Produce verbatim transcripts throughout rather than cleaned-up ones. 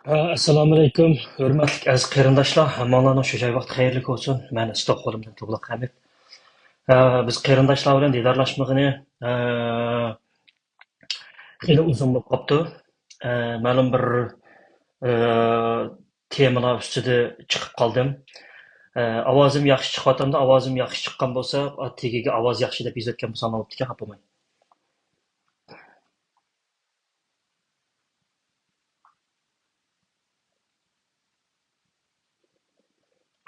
ئەسسالامۇئەلەيكۇم، ھۆرمەتلىك ئەزىز قېرىنداشلار، ھەممىڭلارنىڭ شۇ جاي ۋاقتى خەيرلىك بولسۇن. مەن ستوكھولمدىن تۇغلۇق ھەمىد. ئە، بىز قېرىنداشلار بىلەن دىدارلاشمىغىنى، ئە، خېلى ئۇزۇن بولۇپ قاپتۇ. ئە، مەلۇم بىر، ئە، تېمىلار ئۈستىدە چىقىپ قالدىم. ئە، ئاۋازىم ياخشى چىقىۋاتامدۇ؟ ئاۋازىم ياخشى چىققان بولسا، ئا، تېگىگە ئاۋاز ياخشى دەپ يېزىۋەتكەن بولساڭلار بوپتىكەن، خاپا بولماي.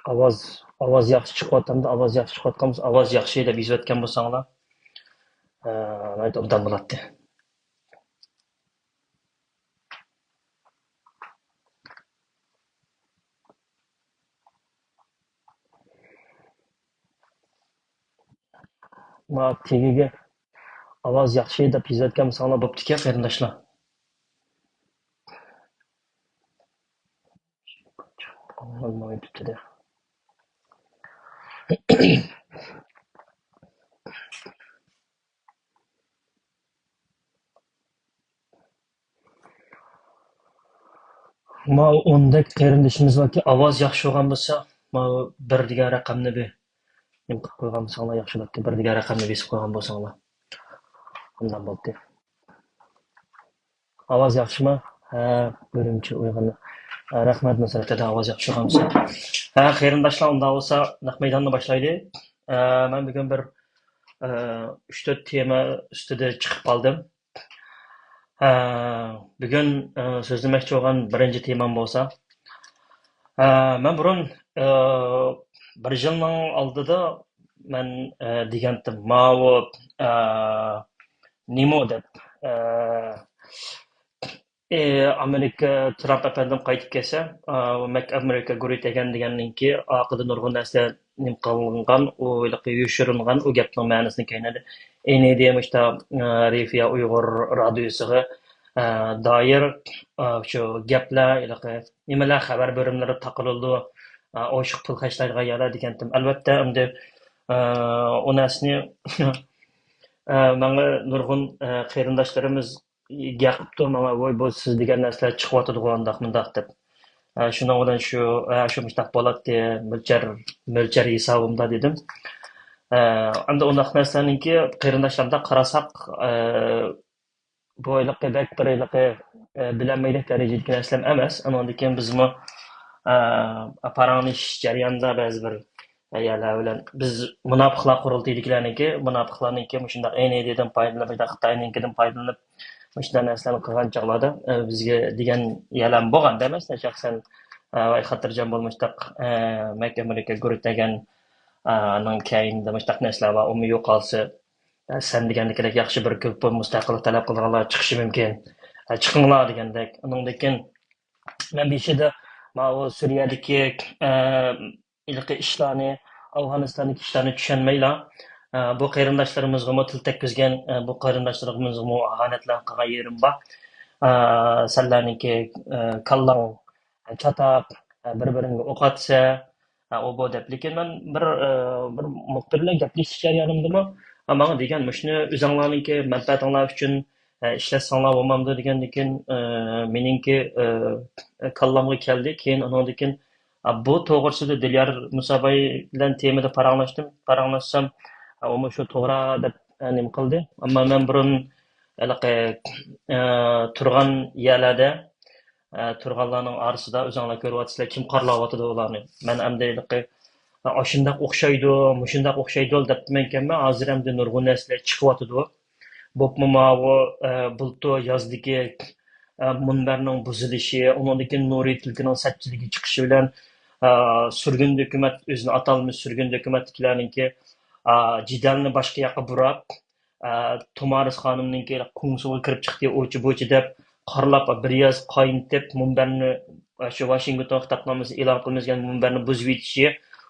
ئاۋاز، ئاۋاز ياخشى چىقىۋاتامدۇ؟ ئاۋاز ياخشى چىقىۋاتقان بولسا، ئاۋاز ياخشى دەپ يېزىۋەتكەن بولساڭلار، ئە، ناھايىتى ئوبدان بولاتتى. ما تېگىگە ئاۋاز ياخشى دەپ يېزىۋەتكەن بولساڭلار بوپتىكەن، قېرىنداشلار. ماۋۇ ئوندەك قېرىندىشىمىز باركى، ئاۋاز ياخشى بولغان بولسا، ماۋۇ بىر دېگەن رەقەمنى بىر نېمە قىلىپ قويغان بولساڭلار ياخشى بولاتتى. بىر دېگەن رەقەمنى بېسىپ قويغان بولساڭلار. ئانداق بولاتتى. ئاۋاز ياخشىمۇ؟ ھە، بىرىنچى ئويغىنى. ھە، رەھمەت، نۇسرەت دادا، ئاۋاز ياخشى بولغان بولسا. ھە، قېرىنداشلار، ئۇنداق بولسا نەق مەيداننى باشلايلى. ھە، مەن بۈگۈن بىر، ھە، ئۈچ تۆت تېما ئۈستىدە چىقىپ قالدىم. ھە، بۈگۈن، ئە، سۆزلىمەكچى بولغان بىرىنچى تېمام بولسا، ئە، مەن بۇرۇن، ئە، بىر يىلنىڭ ئالدىدا مەن، ئە، دېگەنتىم، ماۋۇ، ئە، نېمو دەپ، ئە، ئى، ئامېرىكا ترامپ ئەپەندىم قايتىپ كەلسە، ئا، مەك ئامېرىكا گۇرۇ تەگەن دېگەننىڭكى ئارقىدا نۇرغۇن نەرسىلەر نېمە قىلىنغان، ئۇ ھېلىقى يوشۇرۇنغان، ئۇ گەپنىڭ مەنىسىنى كەينىدە ئېنى دېمىشتا، ئا، رىفىيا ئۇيغۇر رادىيوسىغا، ئا، دائىر، ئا، شۇ گەپلەر، ھېلىقى نېمىلەر خەۋەر بۆلۈملىرى تاقىلىدۇ، ئا، ئوشۇق پۇل خەجلەيدىغان يەرلەر دېگەنتىم. ئەلۋەتتە، ئەمدى، ئا، ئۇ نەرسىنى، ئا، ماڭا نۇرغۇن، ئا، قېرىنداشلىرىمىز گەپ قىپتۇ ماڭا، ۋوي، بۇ سىز دېگەن نەرسىلەر چىقىۋاتىدىغۇ ئانداق مۇنداق دەپ. ئە، شۇنىڭ بىلەن شۇ، ئە، شۇ مۇشتاق بولاتتى، مۆلچەر، مۆلچەر ھېسابىمدا دېدىم. ئە، ئەمدى ئۇنداق نەرسىلەرنىڭكى قېرىنداشلاردا قارىساق، ئە، بۇ ھېلىقى بەك بىر ھېلىقى، ئە، بىلەلمەيدىغان دەرىجىدىكى نەرسىلەر ئەمەس. ئۇنىڭدىن كېيىن بىزمۇ، ئە، پاراڭلىشىش جەريانىدا بەزى بىر يەرلەر بىلەن بىز مۇناپىقلار قۇرۇلتىيىدىكىلەرنىڭكى، مۇناپىقلارنىڭكى مۇشۇنداق ئېنى دېدىم پايدىلىنىپ، خىتاينىڭكىدىن پايدىلىنىپ، مۇشۇنداق نەرسىلەرنى قىلغان چاغلاردا، ئە، بىزگە دېگەن يەرلەرمۇ بولغان ئەمەس، شەخسەن، ئە، ۋاي خاتىرجان بول، مۇشتاق، ئە، مەك ئامېرىكا گۇرۇ تەگەن، ئە، نىڭ كەينىدە مۇشتاق نەرسىلەر بار، ئۇمۇ يوقالسا، ئە، سەن دېگەندىكىدەك ياخشى بىر گۇرۇپپا مۇستەقىللىق تەلەپ قىلىدىغانلار چىقىشى مۇمكىن. ئە، چىقىڭلار دېگەندەك. ئۇنىڭدىن كېيىن مەن بېشىدا ماۋۇ سۈرىيەدىكى، ئە، ھېلىقى ئىشلارنى، ئافغانىستاندىكى ئىشلارنى چۈشەنمەيلا، ئە، بۇ قېرىنداشلىرىمىزغىمۇ تىل تەگكۈزگەن، ئە، بۇ قېرىنداشلىرىمىزغىمۇ ئاھانەتلەر قىلغان يېرىم بار. ئە، سەنلەرنىڭكى، ئە، كاللاڭ چاتاق، ئە، بىر-بىرىڭگە ئوق ئاتسا، ئە، ئۇ بۇ دەپ. لېكىن مەن بىر، ئە، بىر مۇخبىر بىلەن گەپلىشىش جەريانىمدىمۇ، ئە، ماڭا دېگەن، مۇشۇنى ئۆزۈڭلارنىڭكى مەنپەئەتىڭلار ئۈچۈن، ئە، ئىشلەتسەڭلار بولمامدۇ دېگەندىكىن، ئە، مېنىڭكى، ئە، كاللامغا كەلدى. كېيىن ئۇنىڭدىن كېيىن، ئە، بۇ توغرىسىدا دىليار مۇساباي بىلەن تېمىدا پاراڭلاشتىم. پاراڭلاشسام، ئە، ئۇمۇ شۇ توغرا دەپ، ئە، نېمە قىلدى. ئەمما مەن بۇرۇن ھېلىقى، ئە، تۇرغان يەرلەردە، ئە، تۇرغانلارنىڭ ئارىسىدا ئۆزۈڭلار كۆرۈۋاتىسىلەر، كىم قارىلاۋاتىدۇ ئۇلارنى. مەن ئەمدى ھېلىقى، ئە، ئاشۇنداق ئوخشايدۇ، مۇشۇنداق ئوخشايدۇ دەپتىمەنكەنمەن. ھازىر ئەمدى نۇرغۇن نەرسىلەر چىقىۋاتىدۇ. بولۇپمۇ ماۋۇ، ئە، بۇلتۇر يازدىكى، ئە، مۇنبەرنىڭ بۇزۇلۇشى، ئۇنىڭدىن كېيىن نۇرى تۈلكىنىڭ سەتچىلىكى چىقىشى بىلەن، ئە، سۈرگۈن ھۆكۈمەت، ئۆزىنى ئاتالمىش سۈرگۈن ھۆكۈمەتتىكىلەرنىڭكى، ئە، جېدەلنى باشقا ياققا بۇراپ، ئە، تۇمارىس خانىمنىڭكى كۇڭسۇغا كىرىپ چىقتى، ئۇچى بۇچى دەپ قارىلاپ، بىر ياز قاينىتىپ، مۇنبەرنى، ئە، شۇ ۋاشىنگتون خىتابنامىسى ئېلان قىلىنىش دېگەن مۇنبەرنى بۇزۇۋېتىشى،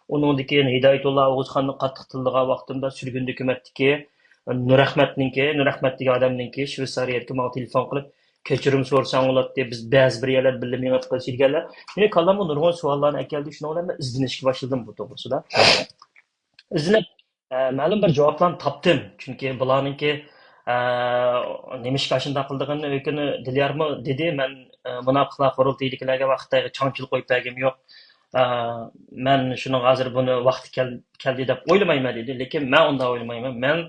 ئۇنىڭدىن كېيىن ھىدايەتۇللا ئوغۇزخاننى قاتتىق تىللىغان ۋاقتىمدا سۈرگۈن ھۆكۈمەتتىكى نۇرئەخمەتنىڭكى، نۇرئەخمەت دېگەن ئادەمنىڭكى شۋېتسارىيەدىكى ماڭا تېلېفون قىلىپ، كەچۈرۈم سورىساڭ بولاتتى، بىز بەزى بىر يەرلەردە بىللە مېڭىپ قىلىش دېگەنلەر. مېنىڭ كاللامغا نۇرغۇن سوئاللارنى ئەكەلدى، شۇنىڭ بىلەن مەن ئىزدىنىشكە باشلىدىم بۇ توغرىسىدا. ئىزدىنىپ، ئە، مەلۇم بىر جاۋابلارنى تاپتىم. چۈنكى بۇلارنىڭكى، ئە، نېمىشقا ئاشۇنداق قىلىدىغىنىنى ئۆكۈنۈ دىليارمۇ دېدى. مەن، ئە، مۇناپىقلار قۇرۇلتىيىدىكىلەرگە ۋە خىتايغا چاڭچىل قويۇپ بەرگىم يوق. ئە، مەن شۇنىڭغا ھازىر بۇنى ۋاقتى كەل-، كەلدى دەپ ئويلىمايمەن دېدى. لېكىن مەن ئۇنداق ئويلىمايمەن. مەن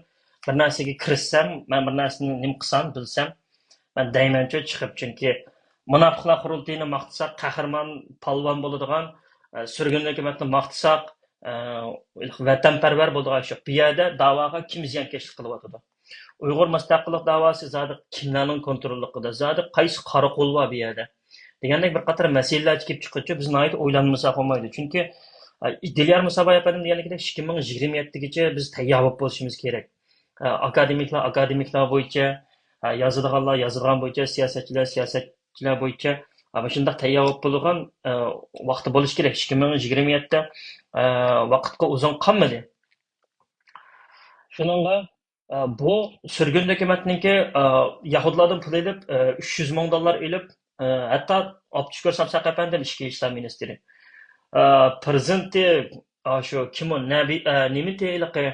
بىر نەرسىگە كىرىشسەم، مەن بىر نەرسىنى نېمە قىلسام، بىلسەم، مەن دەيمەنچۇ چىقىپ، چۈنكى مۇناپىقلار قۇرۇلتىيىنى ماختىساق، قەھرىمان، پالۋان بولىدىغان، ئە، سۈرگۈن ھۆكۈمەتنى ماختىساق، ئە، ۋەتەنپەرۋەر بولىدىغان ئىش يوق. بۇ يەردە داۋاغا كىم زىيانكەشلىك قىلىۋاتىدۇ؟ ئۇيغۇر مۇستەقىللىق داۋاسى زادى كىملەرنىڭ كونتروللۇقىدا؟ زادى قايسى قاراقول بار بۇ يەردە؟ دېگەندەك بىر قاتار مەسىلىلەر كېلىپ چىققۇچە بىز ناھايىتى ئويلانمىساق بولمايدۇ. چۈنكى، ئە، دىليار مۇساباي ئەپەندىم دېگەندەكدەك، ئىككى مىڭ يىگىرمە يەتتىگىچە بىز تەييار بولۇپ بولۇشىمىز كېرەك. ئە، ئاكادېمىكلار ئاكادېمىكلار بويىچە، ئە، يازىدىغانلار يازىدىغان بويىچە، سىياسەتچىلەر سىياسەتچىلەر بويىچە، ئە، مۇشۇنداق تەييار بولۇپ بولغان، ئە، ۋاقتى بولۇشى كېرەك. ئىككى مىڭ يىگىرمە يەتتە، ئە، ۋاقىتقا ئۇزۇن قالمىدى. شۇنىڭغا، ئە، بۇ سۈرگۈن ھۆكۈمەتنىڭكى، ئە، يەھۇدىيلاردىن پۇل ئېلىپ، ئە، ئۈچ يۈز مىڭ دوللار ئېلىپ، ئە، ھەتتا ئاپتۇشكۇر سامساق ئەپەندىم ئىچكى ئىشلار مىنىستىرى، ئە، پىرېزىدېنتى، ئا، شۇ كىم ئۇ؟ نەبى، ئە، نېمىتى ھېلىقى؟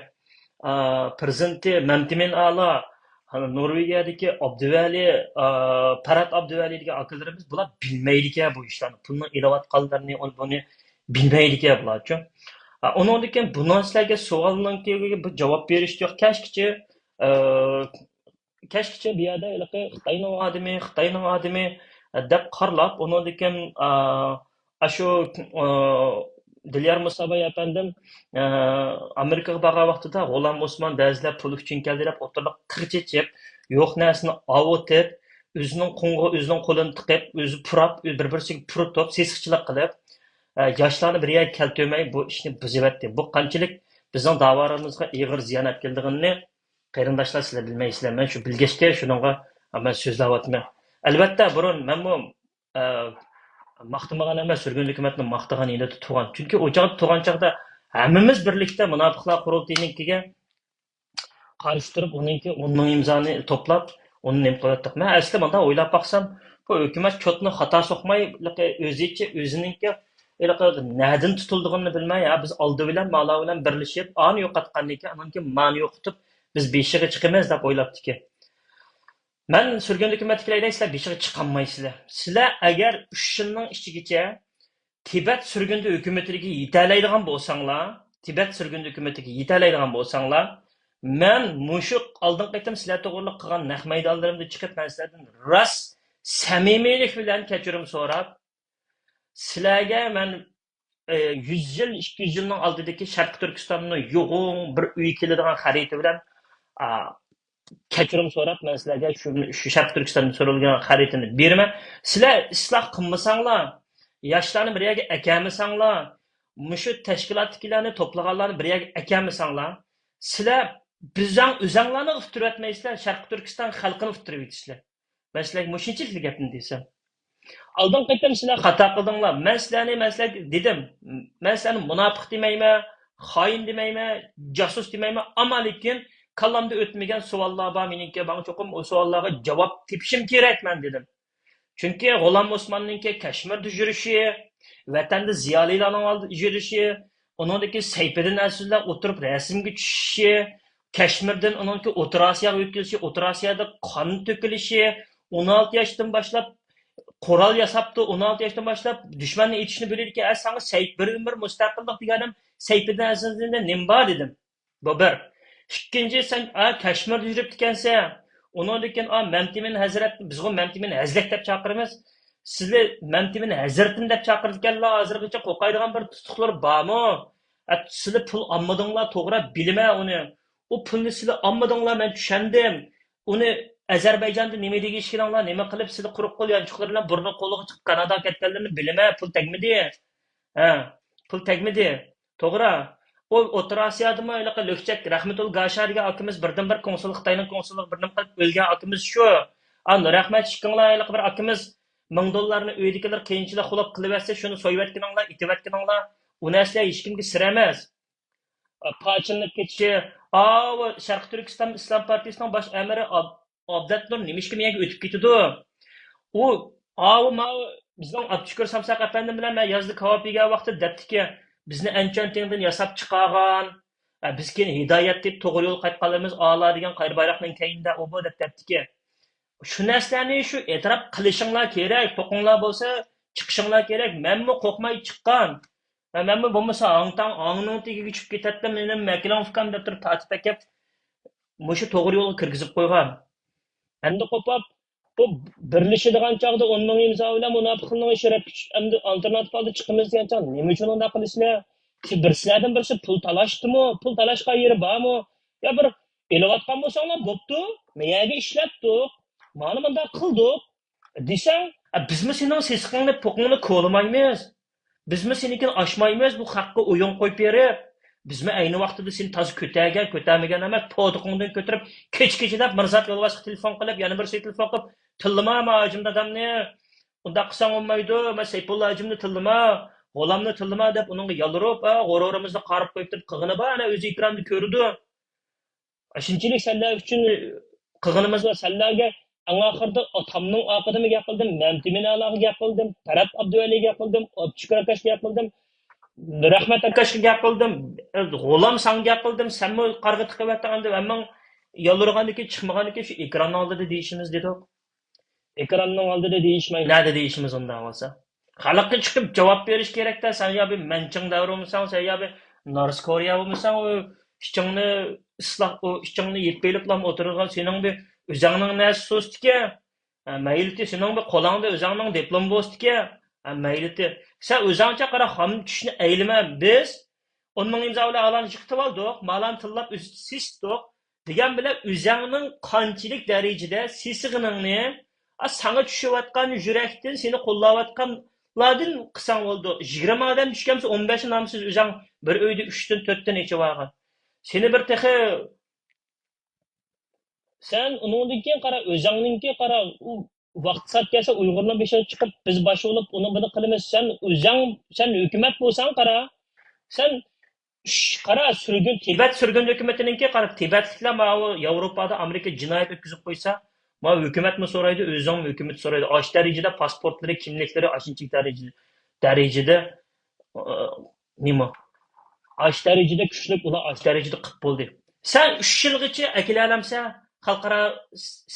ئا، پىرېزىدېنتى مەمتىمىن ئالا، ھە، نورۋېگىيەدىكى ئابدۇۋەلى، ئا، پەرھات ئابدۇۋەلى دېگەن ئاكىلىرىمىز، بۇلار بىلمەيدىكەن بۇ ئىشلارنى. پۇلنىڭ ئېلىۋاتقانلىرىنى، ئۇنى، بۇنى بىلمەيدىكەن بۇلارچۇ. ئا، ئۇنىڭدىن كېيىن بۇنىڭ سىلەرگە سوئالنىڭكى بىر جاۋاب بېرىشتە يوق. كەچكىچە، ئا، كەچكىچە بۇ يەردە ھېلىقى خىتاينىڭ ئادىمى، خىتاينىڭ ئادىمى، ئە، دەپ قارىلاپ، ئۇنىڭدىن كېيىن، ئە، ئاشۇ، ئە، دىليار مۇساباي ئەپەندىم، ئە، ئامېرىكىغا بارغان ۋاقتىدا غۇلام ئوسمان بەزىلەر پۇل ئۈچۈن كەلدى دەپ ئوتتۇرىغا قىر چېچىپ، يوق نەرسىنى ئاۋۇتۇپ، ئۆزىنىڭ قوڭىغا ئۆزىنىڭ قولىنى تىقىپ، ئۆزى پۇراپ، بىر-بىرسىگە پۇرىتىپ، سېسىقچىلىق قىلىپ، ئە، ياشلارنى بىر يەرگە كەلتۈرمەي بۇ ئىشنى بۇزۇۋەتتى. بۇ قانچىلىك بىزنىڭ داۋالىرىمىزغا ئېغىر زىيان ئەپ كېلىدىغىنىنى قېرىنداشلار، سىلەر بىلمەيسىلەر. مەن شۇ بىلگەچكە شۇنىڭغا مەن سۆزلەۋاتىمەن. ئەلۋەتتە، بۇرۇن مەنمۇ، ئە، ماختىمىغان ئەمەس، سۈرگۈن ھۆكۈمەتنى ماختىغان يېنىدا تۇرغان. چۈنكى ئۇ چاغدا تۇرغان چاغدا ھەممىمىز بىرلىكتە مۇناپىقلار قۇرۇلتىيىنىڭكىگە قارشى تۇرۇپ، ئۇنىڭكى ئون مىڭ ئىمزانى توپلاپ، ئۇنى نېمە قىلىۋەتتۇق. مەن ئەسلى مۇنداق ئويلاپ باقسام، بۇ ھۆكۈمەت چوتنى خاتا سوقماي، ھېلىقى ئۆزىچە، ئۆزىنىڭكى ھېلىقى نەدىن تۇتۇلىدىغىنىنى بىلمەي، ھە، بىز ئالدى بىلەن، مالا بىلەن بىرلىشىپ، ئانى يوقاتقاندىن كېيىن، ئانىڭكى مانى يوقىتىپ، بىز بېشىغا چىقىمىز دەپ ئويلاپتىكەن. مەن سۈرگۈن ھۆكۈمەتتىكىلەر دەيسىلەر، بېشىغا چىقالمايسىلەر. سىلەر ئەگەر ئۈچ يىلنىڭ ئىچىگىچە تىبەت سۈرگۈندە ھۆكۈمىتىگە يېتەلەيدىغان بولساڭلار، تىبەت سۈرگۈندە ھۆكۈمىتىگە يېتەلەيدىغان بولساڭلار، مەن مۇشۇ ئالدىنقى قېتىم سىلەر توغرىلىق قىلغان نەق مەيدانلىرىمدا چىقىپ، مەن سىلەردىن راست سەمىمىيلىك بىلەن كەچۈرۈم سوراپ، سىلەرگە مەن، ئە، يۈز يىل، ئىككى يۈز يىلنىڭ ئالدىدىكى شەرقىي تۈركىستاننىڭ يوغان بىر ئۆيگە كېلىدىغان خەرىتە بىلەن، ئا، كەچۈرۈم سوراپ، مەن سىلەرگە شۇ، شۇ شەرقىي تۈركىستاندىن سورالغان خەرىتىنى بېرىمەن. سىلەر ئىسلاھ قىلمىساڭلار، ياشلارنى بىر يەرگە ئەكەلمىسەڭلار، مۇشۇ تەشكىلاتتىكىلەرنى توپلىغانلارنى بىر يەرگە ئەكەلمىسەڭلار، سىلەر بىزنىڭ ئۆزەڭلارنى ئۇتتۇرۇۋەتمەيسىلەر، شەرقىي تۈركىستان خەلقىنى ئۇتتۇرۇۋېتىسىلەر. مەن سىلەرگە مۇشۇنچىلىك گەپنى دېسەم. ئالدىنقى قېتىم سىلەر خاتا قىلدىڭلار. مەن سىلەرنى، مەن سىلەرگە دېدىم. مەن سىلەرنى مۇناپىق دېمەيمەن، خائىن دېمەيمەن، جاسۇس دېمەيمەن. ئەمما لېكىن كاللامدا ئۆتمىگەن سوئاللار بار مېنىڭكى. ماڭا چوقۇم ئۇ سوئاللارغا جاۋاب تېپىشىم كېرەك مەن دېدىم. چۈنكى غۇلام ئوسماننىڭكى كەشمىردە يۈرۈشى، ۋەتەندە زىيالىيلارنىڭ ئالدىدا يۈرۈشى، ئۇنىڭدىكى سەيپىدىن ئەزىزلەر ئولتۇرۇپ رەسىمگە چۈشۈشى، كەشمىردىن ئۇنىڭكى ئوتتۇرا ئاسىياغا ئۆتكۈزۈشى، ئوتتۇرا ئاسىيادا قان تۆكۈلۈشى، ئون ئالتە ياشتىن باشلاپ قورال ياساپتۇ، ئون ئالتە ياشتىن باشلاپ دۈشمەننى ئېتىشنى بىلىدىكەن. ئە، ساڭا سەيپ، بىر ئۆمۈر مۇستەقىللىق دېگەن ئادەم سەيپىدىن ئەزىزدىن نېمە بار دېدىم. بۇ بىر. ئىككىنچى، سەن، ئا، كەشمىردە يۈرۈپتىكەنسەن. ئۇنىڭدىن كېيىن، ئا، مەمتىمىن ھەزرەت، بىزغۇ مەمتىمىن ھەزرەت دەپ چاقىرىمىز. سىلى مەمتىمىن ھەزرىتىم دەپ چاقىرىدىكەنلا، ھازىرغىچە قورقايدىغان بىر تۇتۇقلىرى بارمۇ؟ ئە، سىلى پۇل ئالمىدىڭلار، توغرا، بىلىمەن ئۇنى. ئۇ پۇلنى سىلى ئالمىدىڭلار، مەن چۈشەندىم. ئۇنى ئەزەربەيجاندا نېمە دېگۈچىكىنىڭلار، نېمە قىلىپ سىلى قۇرۇق قول يانچۇقلىرى بىلەن بۇرنى قولىغا چىقىپ كاناداغا كەتكەنلىرىنى بىلىمەن، پۇل تەگمىدى. ھە، پۇل تەگمىدى. توغرا. ئۇ ئوتتۇرا ئاسىيادىمۇ ھېلىقى لۆكچەك رەھمەتۇل گاشا دېگەن ئاكىمىز بىردىن بىر كونسۇل، خىتاينىڭ كونسۇللۇقى بىردىن قىلىپ ئۆلگەن ئاكىمىز شۇ. ئا، نۇرئەخمەت ئىككىڭلار ھېلىقى بىر ئاكىمىز مىڭ دوللارنى ئۆيدىكىلەر قىيىنچىلىق قىلىپ قىلىۋەتسە، شۇنى سويۇۋەتكىنىڭلار، ئېتىۋەتكىنىڭلار، ئۇ نەرسىلەر ھېچكىمگە سىر ئەمەس. پاچىلىنىپ كېتىشى، ئاۋۇ شەرقىي تۈركىستان ئىسلام پارتىيىسىنىڭ باش ئەمىرى ئاب-، ئابلەت نۇر نېمىشقا مېيەگە ئۆتۈپ كېتىدۇ؟ ئۇ، ئاۋۇ ماۋۇ بىزنىڭ ئابدۇشۈكۈر سامساق ئەپەندىم بىلەن مەن يازدا كاۋاپ يېگەن ۋاقىتتا دەپتىكى، بىزنى ئەنچۈەنتىڭدىن ياساپ چىقارغان، ئە، بىز كېيىن ھىدايەت دەپ توغرا يولغا قايتقانلىرىمىز ئالا دېگەن قارا بايراقنىڭ كەينىدە ئۇ بۇ دەپ دەپتىكى. شۇ نەرسىلەرنى شۇ ئېتىراپ قىلىشىڭلار كېرەك، توقۇڭلار بولسا، چىقىشىڭلار كېرەك. مەنمۇ قورقماي چىققان. ھە، مەنمۇ بولمىسا ھاڭتاڭ، ھاڭنىڭ تېگىگە چۈشۈپ كېتەتتىم، مېنىڭ مەكىلىڭ ئۇكام دەپ تۇرۇپ تارتىپ ئەكەپ، مۇشۇ توغرا يولغا كىرگۈزۈپ قويغان. ئەمدى قوپاپ، بۇ بىرلىشىدىغان چاغدا ئون مىڭ ئىمزا بىلەن مۇناپىقنىڭ ئىشى رەتكە چۈشۈپ، ئەمدى ئالتېرناتىپ ھالدا چىقىمىز دېگەن چاغدا نېمە ئۈچۈن ئۇنداق قىلىسىلەر؟ سىز بىر، سىلەردىن بىرسى پۇل تالاشتىمۇ؟ پۇل تالاشقان يېرى بارمۇ؟ يا بىر ئېلىۋاتقان بولساڭلار بوپتۇ، مەيەگە ئىشلەتتۇق، مانا مۇنداق قىلدۇق دېسەڭ، ئە، بىزمۇ سېنىڭ سېسىقىڭنى، پوقۇڭنى كولىمايمىز. بىزمۇ سېنىڭكىنى ئاشمايمىز، بۇ خەققە ئويۇن قويۇپ بېرىپ. بىزمۇ ئەينى ۋاقتىدا سېنى تازا كۆتەرگەن، كۆتەرمىگەن ئەمەس، پودۇقۇڭدىن كۆتۈرۈپ، كېچە-كېچىدە مىرزات يولۋاسقا تېلېفون قىلىپ، يەنە بىرسىگە تېلېفون قىلىپ، تىللىما ما ھاجىم دادامنى، ئۇنداق قىلساڭ بولمايدۇ، ما سەيپۇللا ھاجىمنى تىللىما، غۇلامنى تىللىما دەپ ئۇنىڭغا يالۋۇرۇپ، ھە، غۇرۇرىمىزنى قارىپ قويۇپ تۇرۇپ قىلغىنى بار، ئەنە ئۆزى ئېكراندا كۆرىدۇ. ئاشۇنچىلىك سەنلەر ئۈچۈن قىلغىنىمىز بار. سەنلەرگە ئەڭ ئاخىرىدا ئاتامنىڭ ئارقىدىنمۇ گەپ قىلدىم، مەمتىمىن ئەلاغا گەپ قىلدىم، پەرھات ئابدۇۋەلىگە گەپ قىلدىم، ئابدۇشۈكۈر ئاكاشقا گەپ قىلدىم، رەھمەت ئاكاشقا گەپ قىلدىم، غۇلام ساڭا گەپ قىلدىم، سەنمۇ قارىغا تىقىۋەتتىڭ ئەمدى ھەممىڭ يالۋۇرغاندىن كېيىن، چىقمىغاندىن كېيىن شۇ ئېكراننىڭ ئالدىدا دېيىشىمىز دېدۇق. ئېكراننىڭ ئالدىدا دېيىشمەيمىز. نەدە دېيىشىمىز ئۇنداق بولسا؟ خەلققە چىقىپ جاۋاب بېرىش كېرەكتە. سەن يا بىر مەنچىڭ دەۋرى بولمىساڭ، سەن يا بىر نارس كورېيە بولمىساڭ، ئۇ ئىچىڭنى ئىسلاھ، ئۇ ئىچىڭنى يېپىۋېلىپلا ئولتۇرىدىغان سېنىڭ بىر ئۆزەڭنىڭ نەرسە سۇستىكەن. ھە، مەيلىتى سېنىڭ بىر قولۇڭدا ئۆزەڭنىڭ دىپلومى بولسىدىكەن. ھە، مەيلىتى. سەن ئۆزەڭچە قارا، خام چۈشنى ئەيلىمە. بىز ئون مىڭ ئىمزا بىلەن ئالانى يىقىتىۋالدۇق، مالانى تىللاپ ئۆزى سېسىتتۇق. دېگەن بىلەن ئۆزەڭنىڭ قانچىلىك دەرىجىدە سېسىغىنىڭنى، ئا، ساڭا چۈشۈۋاتقان يۈرەكتىن، سېنى قوللاۋاتقانلاردىن قىلساڭ بولىدۇ. يىگىرمە ئادەم چۈشكەنسە، ئون بەشى نامسىز ئۆزەڭ بىر ئۆيدە ئۈچتىن، تۆتتىن ئېچىۋالغان. سېنى بىر تېخى، سەن ئۇنىڭدىن كېيىن قارا، ئۆزەڭنىڭكى قارا، ئۇ ۋاقتى سەت كەلسە ئۇيغۇرنىڭ بېشىغا چىقىپ، بىز باش بولۇپ، ئۇنى بۇنى قىلىمىز. سەن ئۆزەڭ، سەن ھۆكۈمەت بولساڭ قارا، سەن ئۈچ، قارا، سۈرگۈن، تىبەت سۈرگۈن ھۆكۈمىتىنىڭكى، قارا، تىبەتلىكلەر ماۋۇ ياۋروپادا ئامېرىكا جىنايەت ئۆتكۈزۈپ قويسا، ماۋۇ ھۆكۈمەتمۇ سورايدۇ، ئۆزۈڭمۇ ھۆكۈمەت سورايدۇ. ئاش دەرىجىدە پاسپورتلىرى، كىملىكلىرى ئاشۇنچىلىك دەرىجىدە، دەرىجىدە، ئى، نېمە؟ ئاش دەرىجىدە كۈچلۈك، ئۇلار ئاش دەرىجىدە قىپ بولدى. سەن ئۈچ يىلغىچە ئەكېلەلەمسە، خەلقئارا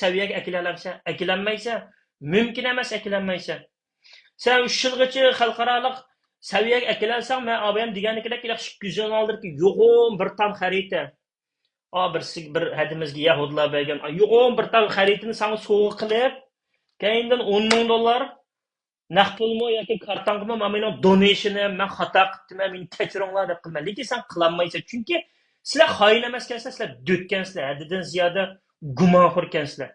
سەۋىيەگە ئەكېلەلەمسە، ئەكېلەلمەيسە، مۇمكىن ئەمەس ئەكېلەلمەيسە. سەن ئۈچ يىلغىچە خەلقئارالىق سەۋىيەگە ئەكېلەلسەڭ، مەن ئاۋايام دېگەندىكىدەك، ئىككى يۈز ئون ئالتىدىكى يوغان بىر تام خەرىتە. ئا، بىرسى، بىر ھەدىمىزگە يەھۇدىيلار بەرگەن، ئا، يوغان بىر تام خەرىتىنى ساڭا سوۋغا قىلىپ، كەينىدىن ئون مىڭ دوللار نەق پۇلمۇ ياكى كارتاڭغىمۇ، مانا مېنىڭ دونېيشىنىم، مەن خاتا قىپتىمەن، مېنى كەچۈرۈڭلار دەپ قىلىمەن. لېكىن سەن قىلالمايسەن. چۈنكى سىلەر خائىن ئەمەسكەنسىلەر، سىلەر دۆتكەنسىلەر، ھەددىدىن زىيادە گۇمانخوركەنسىلەر.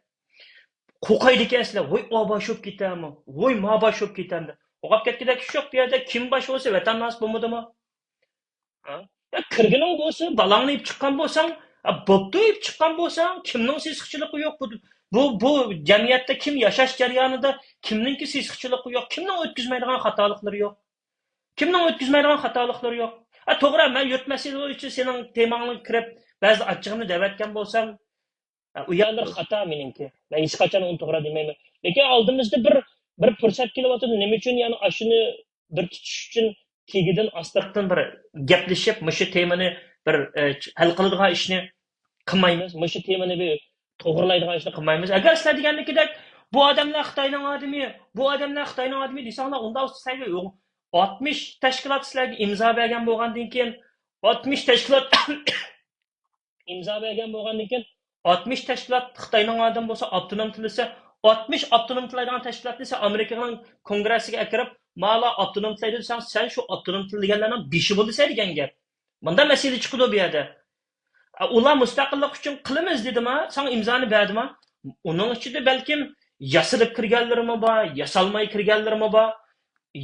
قوقايدىكەنسىلەر، ۋوي، ئا باش بولۇپ كېتەرمۇ؟ ۋوي، ما باش بولۇپ كېتەرمۇ دەپ. قوقاپ كەتكۈدەك ئىش يوق بۇ يەردە. كىم باش بولسا ۋەتەنداس بولمىدىمۇ؟ ھە؟ يا كىرگىنىڭ بولسا، بالاڭنى ئېلىپ چىققان بولساڭ، ھە، بوپتۇ، ئېلىپ چىققان بولساڭ، كىمنىڭ سېسىقچىلىقى يوق؟ بۇ، بۇ، بۇ جەمئىيەتتە كىم ياشاش جەريانىدا كىمنىڭكى سېسىقچىلىقى يوق؟ كىمنىڭ ئۆتكۈزمەيدىغان خاتالىقلىرى يوق؟ كىمنىڭ ئۆتكۈزمەيدىغان خاتالىقلىرى يوق؟ ھە، توغرا، مەن يۇرت مەسىلىسى بويىچە سېنىڭ تېماڭغا كىرىپ، بەزىدە ئاچچىقىمنى دەۋەتكەن بولسام، ئۇ يەرلىرى خاتا مېنىڭكى. مەن ھېچقاچان ئۇنى توغرا دېمەيمەن. لېكىن ئالدىمىزدا بىر، بىر پۇرسەت كېلىۋاتىدۇ. نېمە ئۈچۈن يەنە ئاشۇنى بىر تۇتۇش ئۈچۈن تېگىدىن ئاستىرتىن بىر گەپلىشىپ، مۇشۇ تېمىنى بىر، ئە، ھەل قىلىدىغان ئىشنى قىلمايمىز؟ مۇشۇ تېمىنى بىر توغرىلايدىغان ئىشنى قىلمايمىز. ئەگەر سىلەر دېگەندىكىدەك، بۇ ئادەملەر خىتاينىڭ ئادىمى، بۇ ئادەملەر خىتاينىڭ ئادىمى دېسەڭلار، ئۇنداق بولسا سىلەرگە ئاتمىش تەشكىلات سىلەرگە ئىمزا بەرگەن بولغاندىن كېيىن، ئاتمىش تەشكىلات ئىمزا بەرگەن بولغاندىن كېيىن، ئاتمىش تەشكىلات خىتاينىڭ ئادىمى بولسا، ئاپتونوم تىل دېسە، ئاتمىش ئاپتونوم تىللايدىغان تەشكىلاتنى سەن ئامېرىكىنىڭ كونگرېسسىگە ئەكىرىپ، مالا ئاپتونوم تىللايدۇ دېسەڭ، سەن شۇ ئاپتونوم تىللىگەنلەرنىڭ بېشى بولىسەن دېگەن گەپ. مۇنداق مەسىلە چىقىدۇ بۇ يەردە. ئۇلار مۇستەقىللىق ئۈچۈن قىلىمىز دېدىما؟ ساڭا ئىمزانى بەردىما؟ ئۇنىڭ ئىچىدە بەلكىم ياسىلىپ كىرگەنلىرىمۇ بار، ياسالماي كىرگەنلىرىمۇ بار.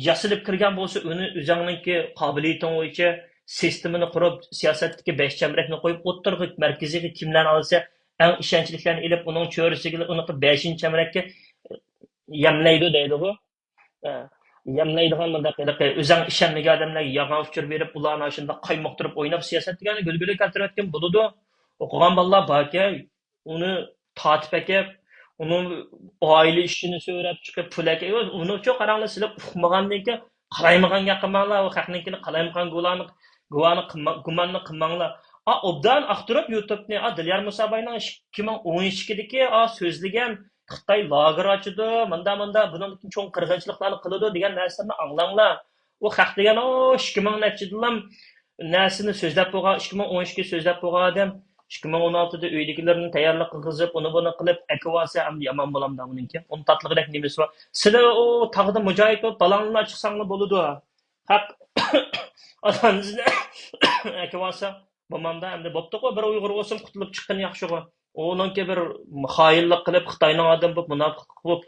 ياسىلىپ كىرگەن بولسا، ئۇنى ئۆزۈڭنىڭكى قابىلىيىتىڭ بويىچە سىستېمىنى قۇرۇپ، سىياسەتتىكى بەش چەمبىرەكنى قويۇپ، ئوتتۇرىغا مەركىزىيگە كىملەرنى ئالسا، ئەڭ ئىشەنچلىكلەرنى ئېلىپ، ئۇنىڭ چۆرىسىگە ئۇنىڭ بەشىنچى چەمبىرەككە يەملەيدۇ دەيدىغۇ. ئە، يەملەيدىغان مۇنداق ھېلىقى ئۆزۈڭ ئىشەنمىگەن ئادەملەرگە يالغان ئۇچۇر بېرىپ، ئۇلارنى شۇنداق قايمۇقتۇرۇپ ئويناپ سىياسەت دېگەننى گۈلگۈلە كەلتۈرۈۋەتكەن بولىدۇ. ئوقۇغان بالىلار باركەن، ئۇنى تارتىپ ئەكەپ، ئۇنىڭ ئائىلە ئىشىنى سۆرەپ چىقىپ، پۇل ئەكەپ، ئۇنىچۇ قاراڭلار، سىلەر ئۇقمىغاندىن كېيىن قالايمىغان گەپ قىلماڭلار، ئۇ خەقنىڭكىنى قالايمىغان گۇۋانى، گۇۋانى قىلما-، گۇماننى قىلماڭلار. ئا، ئوبدان ئاختۇرۇپ يۇتۇبنى، ئا، دىليار مۇساباينىڭ ئىككى مىڭ ئون ئىككىدىكى، ئا، سۆزلىگەن خىتاي لاگېر ئاچىدۇ، ماندا، ماندا، بۇنىڭدىن كېيىن چوڭ قىرغىنچىلىقلارنى قىلىدۇ دېگەن نەرسىلەرنى ئاڭلاڭلار. ئۇ خەق دېگەن، ئۇ ئىككى مىڭ نەچچىدىنلا نەرسىنى سۆزلەپ بولغان، ئىككى مىڭ ئون ئىككى سۆزلەپ بولغان ئادەم، ئىككى مىڭ ئون ئالتىدا ئۆيدىكىلىرىنى تەييارلىق قىلغۇزۇپ، ئۇنى بۇنى قىلىپ ئەكىۋالسا، ئەمدى يامان بولامدا ئۇنىڭكى؟ ئۇنى تاتلىقىدەك نېمىسى بار؟ سىلەر ئۇ تاغدا مۇجاھىد بولۇپ، بالاڭلار چىقساڭلا بولىدۇ. ھەق ئاتا-ئانىسىنى ئەكىۋالسا، بولمامدا ئەمدى بوپتۇقۇ، بىر ئۇيغۇر بولسۇن، قۇتۇلۇپ چىققىنى ياخشىغۇ. ئۇنىڭكى بىر خائىنلىق قىلىپ، خىتاينىڭ ئادىمى بولۇپ، مۇناپىقلىق قىلىپ،